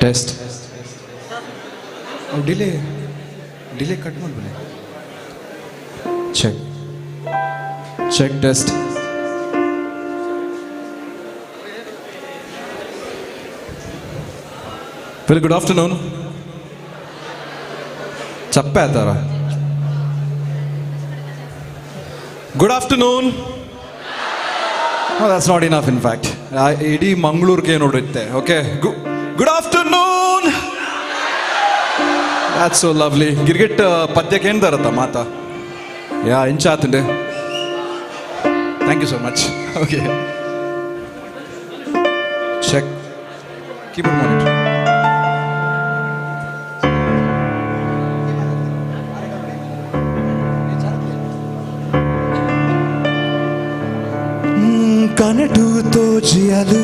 test. Delay delay cut ಮಾಡ್ಬಿಡಿ. Check check test. Very good afternoon. ಚಪ್ಪೆ ಆತಾರ. Good afternoon. That's not enough. In fact ಇಡೀ ಮಂಗಳೂರಿಗೆ ನೋಡುತ್ತೆ. Okay, good afternoon. That's so lovely. Girgit ಪದ್ಯಕ್ಕೆ ಏನು ತರತ್ತ ಮಾತಾ ಯಾ ಇಂಚಾತಂಡೆ. Thank you so much. Okay, check keyboard monitor. ಕನಟು ತೋಜಿಯಲು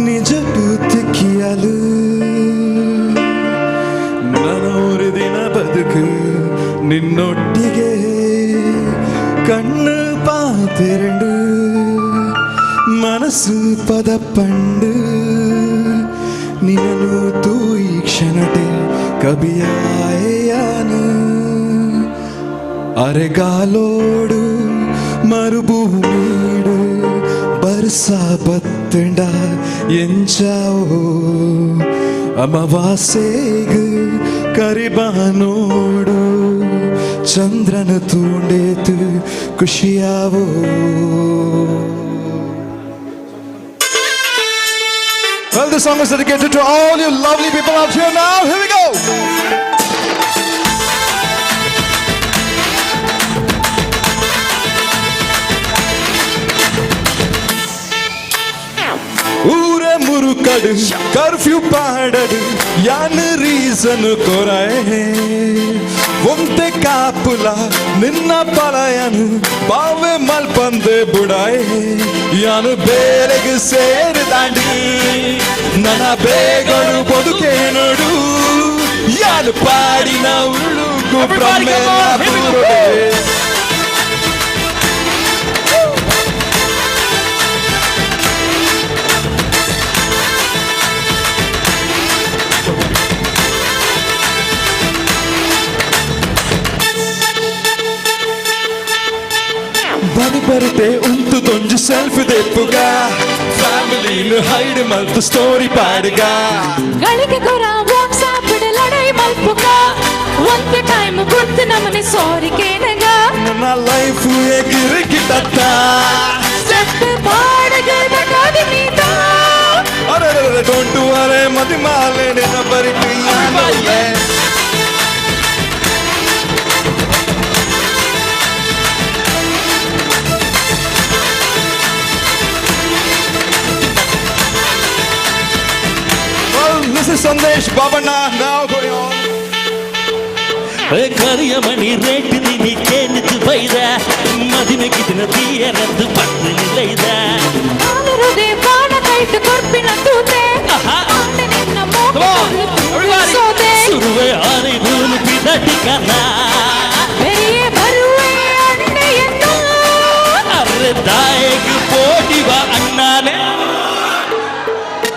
ನಿಜಟು ತಿಕ್ಕಿಯಲು ನನೂರು ದಿನ ಬದುಕು ನಿನ್ನೊಟ್ಟಿಗೆ ಕಣ್ಣು ಪಾತೆರಂಡು ಮನಸ್ಸು ಪದ ಪಂಡು ನಿನ್ನನು ತೂಯಿ ಕ್ಷಣಟೆ ಕಬಿಯಾಯನು ಅರೆಗಾಲೋಡು ಮರುಭೂಮಿಡು ಬರ್ಸ ಬತ್ತಂಡ ಎಂಚಾವೋ ಅಮಾವಾಸ್ಯೆಗ್ ಕರಿಬಾನೋಡು ಚಂದ್ರನ ತೂಂಡೇತು ಖುಷಿಯಾವೋ. Well, this song is dedicated to all you lovely people out here now. Here we go. ಊರ ಮುರುಕಡು ಕರ್ಫ್ಯೂ ಪಾಡಡು ಯಾನ್ ರೀಸನ್ ಕೊರೇ ಒಂತೆ ಕಾಪುಲ ನಿನ್ನ ಪಲಯನು ಬಾವೆ ಮಲ್ಪಂದೆ ಬುಡಾಯೆ ಯಾನು ಬೇರೆಗೆ ಸೇರಿದಾಂಡಿ ನನ್ನ ಬೇಗಡು ಬದುಕೆ ನೋಡು ಯಾನು ಪಾಡಿನ ಉರುಳು Everybody come on, here we go. ಬರಿ ಬರತೆ ಉಂತು ದೊಂಜು ಸೆಲ್ಫಿ ದೆಪ್ಪುಗ ಫ್ಯಾಮಿಲಿನು ಹೈಡ್ ಮಲ್ತು ಸ್ಟೋರಿ ಪಾಡುಗ ಗಳಿಗೆ ಗೊರ ವಾಟ್ಸಾಪ್ ಲಡೈ ಮಲ್ಪುಗ ಒಂದ್ ಟೈಮ್ ಗುರ್ತು ನಮನೆ ಸಾರಿ ಕೇನಗ ನನ್ನ ಲೈಫ್ ಎಗಿರಿಗಿಟ್ಟತ್ತ ಸ್ಟೆಪ್ ಪಾಡಗ ಬಟಾದಿ ಮೀತ. ಅರೆ don't ವರೆ ಮದಿ ಮಾಲೆ ನಿನ್ನ ಬರಿಟಿ. Well, this is Sandesh Babanna now going on. ಕರಿಯಮಣಿ rate ನೀ ಕೇನಿತು ಬೈದ ಮದಿಮೆಗಿದಿನ ತೀಯರದ್ದು ಪಟ್ಟು ನಿಲೈದ ಆನರುದೆ ಬಾಣ ಕೈಟ್ ಕೊರ್ಪಿನ ತೂತೆ ಆಂಡ ನಿನ್ನ ಮೋಕ ಸೋದೆ ಸುರುವೆ ಆನೆ ನೂಲು ಪಿದಟಿ ಕನ ಬೆರಿಯೇ ಬರುವೆ ಅಣ್ಣೆಯನ್ನು ಅರ್ರೆ ದಾಯಗ್ ಪೋಡಿವ ಅಣ್ಣಾನೆ.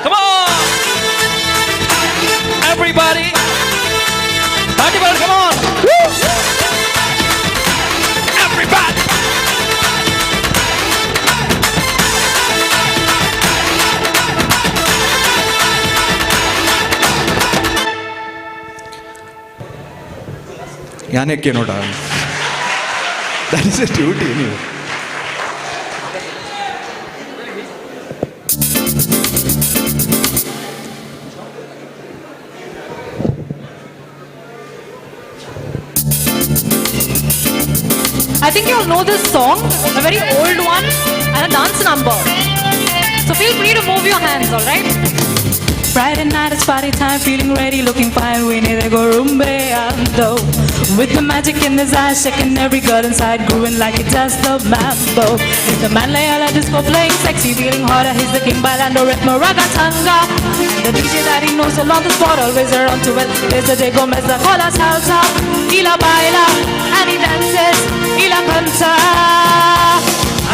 Come on! Everybody! Party ball, come on! Everybody! ಯಾನಕ್ಕೆ ನೋಡ that is a duty ನೀವು. I think you all know this song, a very old one and a dance number. So feel free to move your hands, all right? Friday night, it's party time, feeling ready, looking fine. We need to go rumbeando. With the magic in his eyes, shaking every girl inside, grooving like he does the mambo. The man lay all disco playing sexy, feeling hotter. He's the king bailando ritmo ragatanga. The DJ that he knows along the spot, always around to it. There's a Diego Gomez, the cola salsa. He la baila and he dances, he la canta.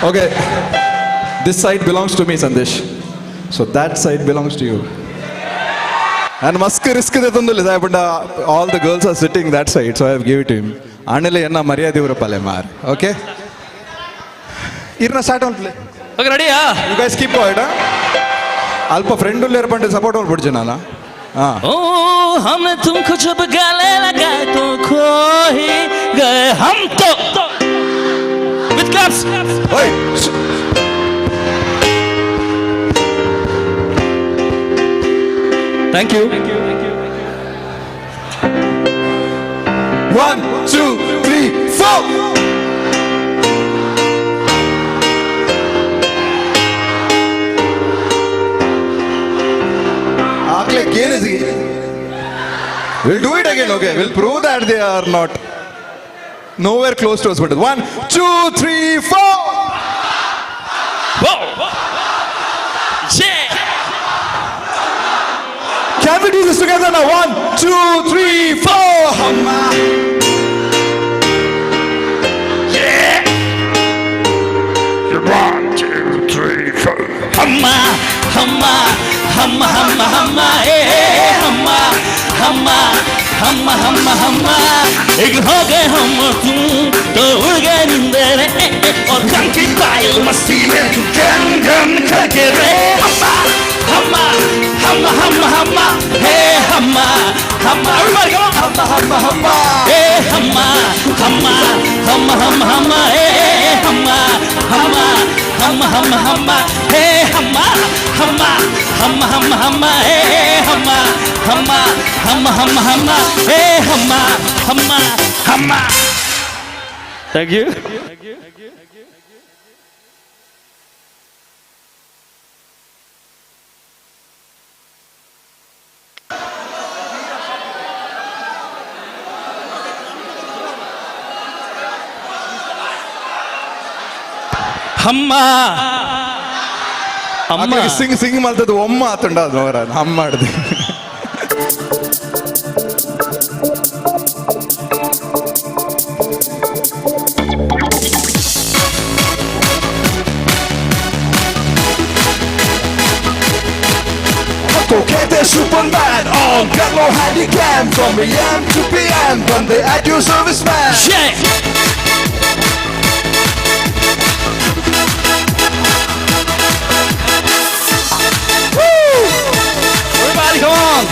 Okay, this side belongs to me, Sandesh, so that side belongs to you. And Musk risk ದೆತ್ತೊಂದುಲ್ಲೆ ದಾಯೆ ಪಂಡ all the girls are sitting that side, so I have give it him. ಆಣಲೆ ಎನ್ನ ಮರ್ಯಾದೆ ಉರಪಾಲೆ ಮಾರ್. Okay, ಇರ್ನ start ಮಲ್ಪಲೆ. Okay, ರೆಡಿಯಾ? You guys keep quiet. ಅಲ್ಪ friend ಉಲ್ಲೇರ್ ಪಂಡ ಸಪೋರ್ಟ್ ಮಲ್ಪೊಡ್ಚಿ ನಾನು. ಹಾ. ओ हमने तुमको जब गले लगाए तो खो ही गए हम तो with claps. ಓಯ್. Thank you. 1 2 3 4. ಆಕ್ಲೆ ಕೇನಿಸಿ. We'll do it again, okay? We'll prove that they are not nowhere close to us. But 1, 2, 3, 4. Whoa. Yeah. Can we do this together now? 1, 2, 3, 4. Hamma. Yeah. 1, 2, 3, 4. Hamma, hamma, hamma, hamma, hamma, eh, hamma, hamma, hamma, hamma, hamma. एक हो गए हम तुम तो उड़ गए नींद रे और गम की पायल मस्ती में गन गन करके रे। हम्मा, हम्मा, हम्मा, हम्मा, हम्मा, हे हम्मा, हम्मा। Everybody come on. Humma, Humma, Humma. Hey Humma, Humma, Humma, Humma, Humma, hey Humma, Humma, Humma, Humma, Humma, hey Humma, Humma, Humma, Humma, Humma, hey Humma, Humma, Humma, Humma, Humma, hey Humma, Humma, Humma. Thank you. ಹಮ್ಮ ಅಮ್ಮ. ಸಿಂಗ್ ಸಿಂಗ್ ಮಲ್ತದ್ದು ಒಮ್ಮ ಆತುಂಡ ಅದು ಅವರ ಹಮ್ಮ ಮಾಡಿದೆ. Kokete Superman on got no handycam from AM to PM when they at your service man. Yeah. Everybody come on.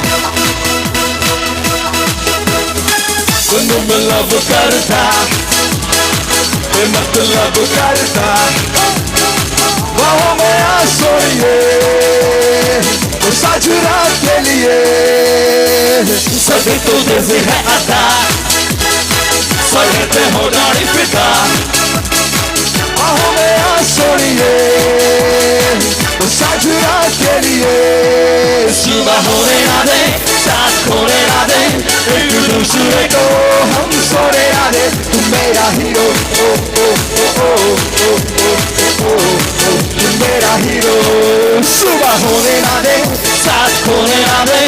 तैनू मैं love करदा, मैं मतलब करदा, बाहों में आ सोइए ओ साझरा के लिए। सभी तू जैसी है अदा, सगे ते हो जानी फिदा। बाहों में आ सोइए ओ साझरा के लिए। सुबह होने ना दे, साथ खोने ना दे, एक दूसरे को हम सोने ना दे। तू मेरा हीरो, ओ ओ ओ ओ ओ ओ ओ ओ, तू मेरा हीरो। सुबह होने ना दे, साथ खोने ना दे,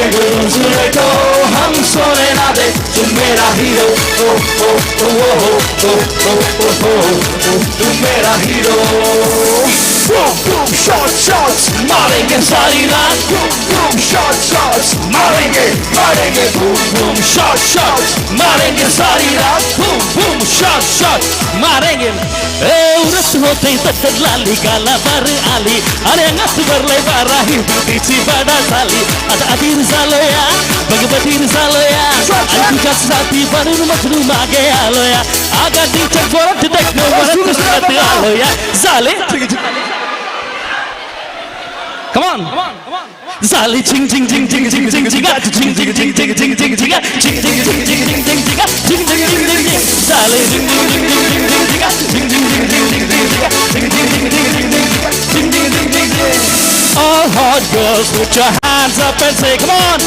एक दूसरे को हम सोने ना दे। तू मेरा हीरो, ओ ओ ओ ओ ओ ओ ओ ओ ओ, तू मेरा hero. Boom boom shot shots मारेंगे सारी रात, boom boom shot shots मारेंगे मारेंगे, बूम बूम शॉट शॉट मारेंगे सारी रात, बूम बूम शॉट शॉट मारेंगे। ए उरस होते तक लाली काला बार आली, अरे अंगत बरले बारा ही तिची बडा झाली। आता अधीर झालोया भगवतीर झालोया, आणि तुझ्या साथी बनून मजनू मागे आलोया, आगा टीचर परत देखणं वरत आलोया झाले। Come on. झाली झिंग झिंग झिंग झिंग झिंग झिंग झिंगा झिंग झिंग झिंग झिंग झिंग झिंग झिंगा झिंग झिंग झिंग झिंग झिंग झिंग झिंगा झिंग झिंग झिंग झिंग झिंग झाले झिंग झिंग झिंग झिंग झिंग झिंग झिंगा झिंग झिंग झिंग झिंग झिंग झिंग झिंगा झिंग झिंग झिंग झिंग झिंग झिंग झिंग झिंग झिंग झिंग झिंग. All hot girls, put your hands up and say, come on.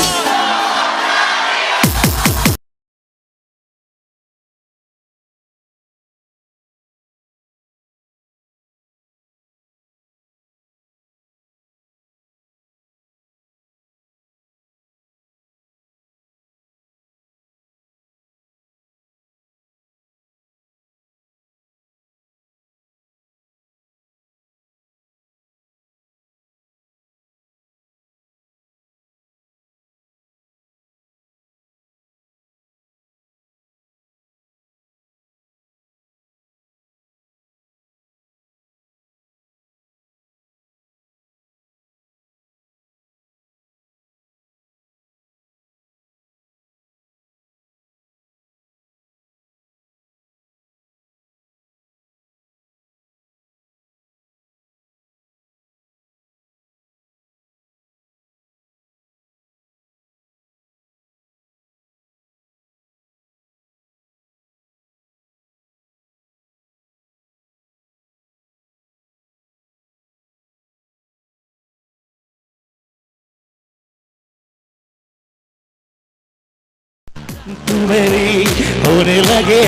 तू मेरी होने लगे।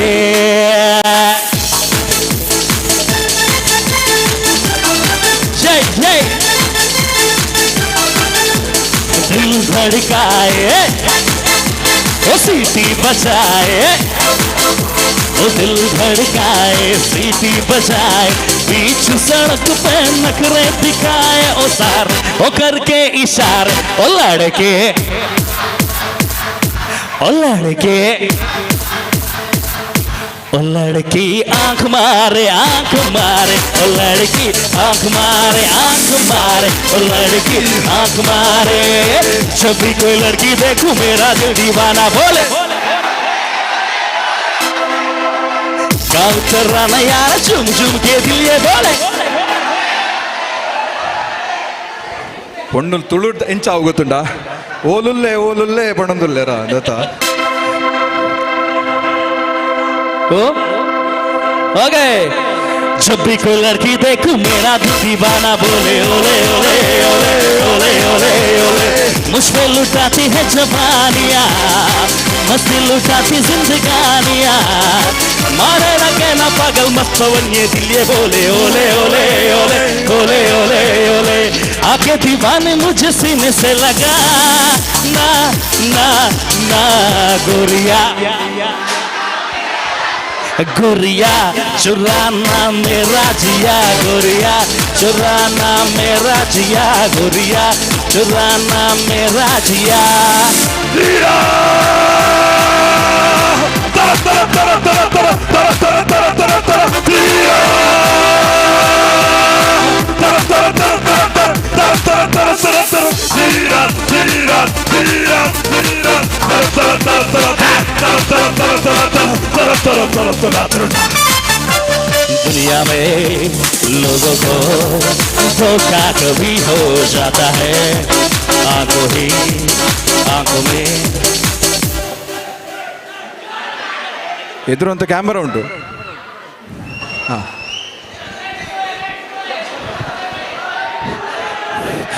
जय जय दिल धड़काए ओ सीटी बजाए, ओ दिल धड़काए सीटी बजाए, बीच सड़क पे नखरे दिखाए, ओ सार ओ करके इशारे, ओ लड़के ओ लड़के ओ लड़की आंख मारे आंख मारे, ओ लड़की आंख मारे आंख मारे, ओ लड़की आंख मारे। जब भी कोई लड़की देखूं मेरा दिल दीवाना बोले, गाँव तराना यार झुम झुम के दिल ये बोले। ಪೊಣ್ಣು ತುಳು ಎಂಚ ಗೊತ್ತುಂಡ ಓಲುಲ್ಲೆ ಓಲುಲ್ಲೆ ಪಣೊಂದುಲ್ಲೆರ ದತ್ತ. ओ हो गए। जब भी कोई लड़की देखूं मेरा दिल दीवाना बोले, ओले ओले ओले ओले ओले ओले। मुझ पे लुटाती है जवानियां, मस्ती लुटाती जिंदगानियां, मारे ना कहना पागल मस्त पवन ये दिल ये बोले, ओले ओले ओले ओले ओले ओले। आके दीवाने मुझे सीने से लगा ना ना ना गोरिया गोरिया चुराना मेरा जिया, गोरिया चुराना मेरा जिया, गोरिया चुराना मेरा जिया। दुनिया में लोगों को धोखा कभी हो जाता है, आंखों ही आंखों में। ಎದುರು ಅಂತ ಕ್ಯಾಮರಾ ಉಂಟು.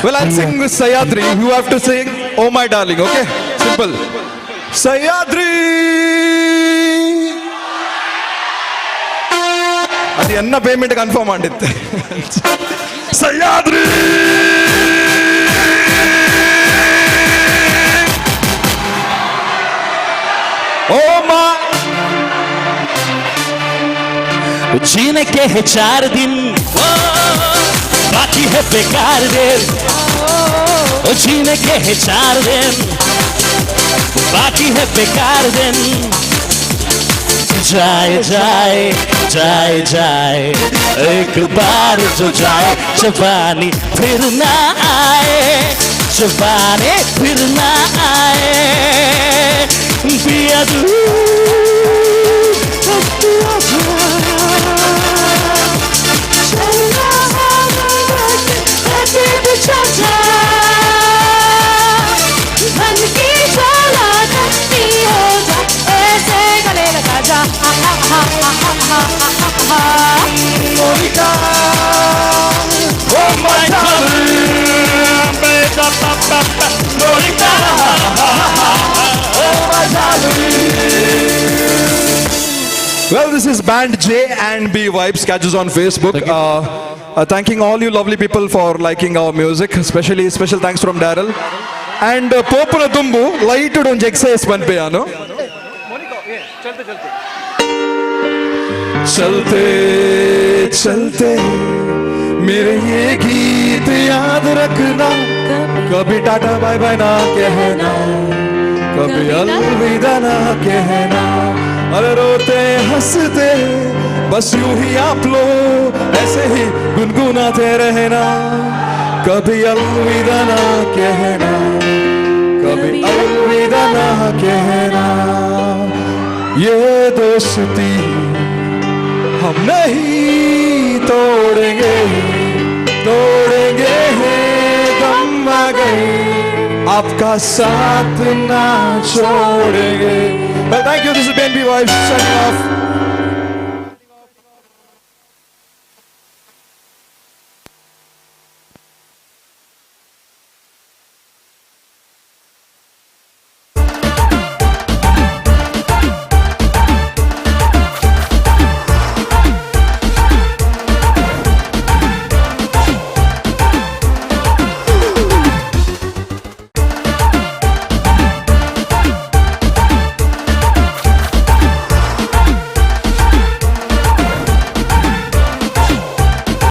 Well, I'll sing with Sayadri. You have to sing Oh My Darling, okay? Simple. Sayadri! ಅದು ಎನ್ನ ಪೇಮೆಂಟ್ ಕನ್ಫರ್ಮ್ ಮಾಡಿತ್ತೆ. ಸಹ್ಯಾದ್ರಿ! Oh my! जीने के है 4 दिन बाकी है बेकार दिन, ओ जीने के है 4 दिन बाकी है बेकार दिन। जाए जाए जाए जाए एक बार जो जाए जवानी फिर ना आए, जवानी फिर ना आए। पिया तू Oh my darling, Monica, oh my darling. Well, this is band J and B Vibes. Catch us on Facebook. Thanking all you lovely people for liking our music. Especially special thanks from Daryl. And Popuna Tumbu, light ಒಂಜಿ exercise ಪನ್ಪೆಯಾನು. चलते चलते मेरे ये गीत याद रखना, कभी tata bye bye ना कहना, कभी अलविदा ना कहना। अरे रोते हंसते बस यूं ही आप लोग ऐसे ही गुनगुनाते रहना, कभी अलविदा ना कहना, कभी अलविदा ना कहना। ये दोस्ती हम नहीं तोड़ेंगे, तोड़ेंगे दम मगर आपका साथ ना छोड़ेंगे। Well, thank you. This is BNB Vibes signing off.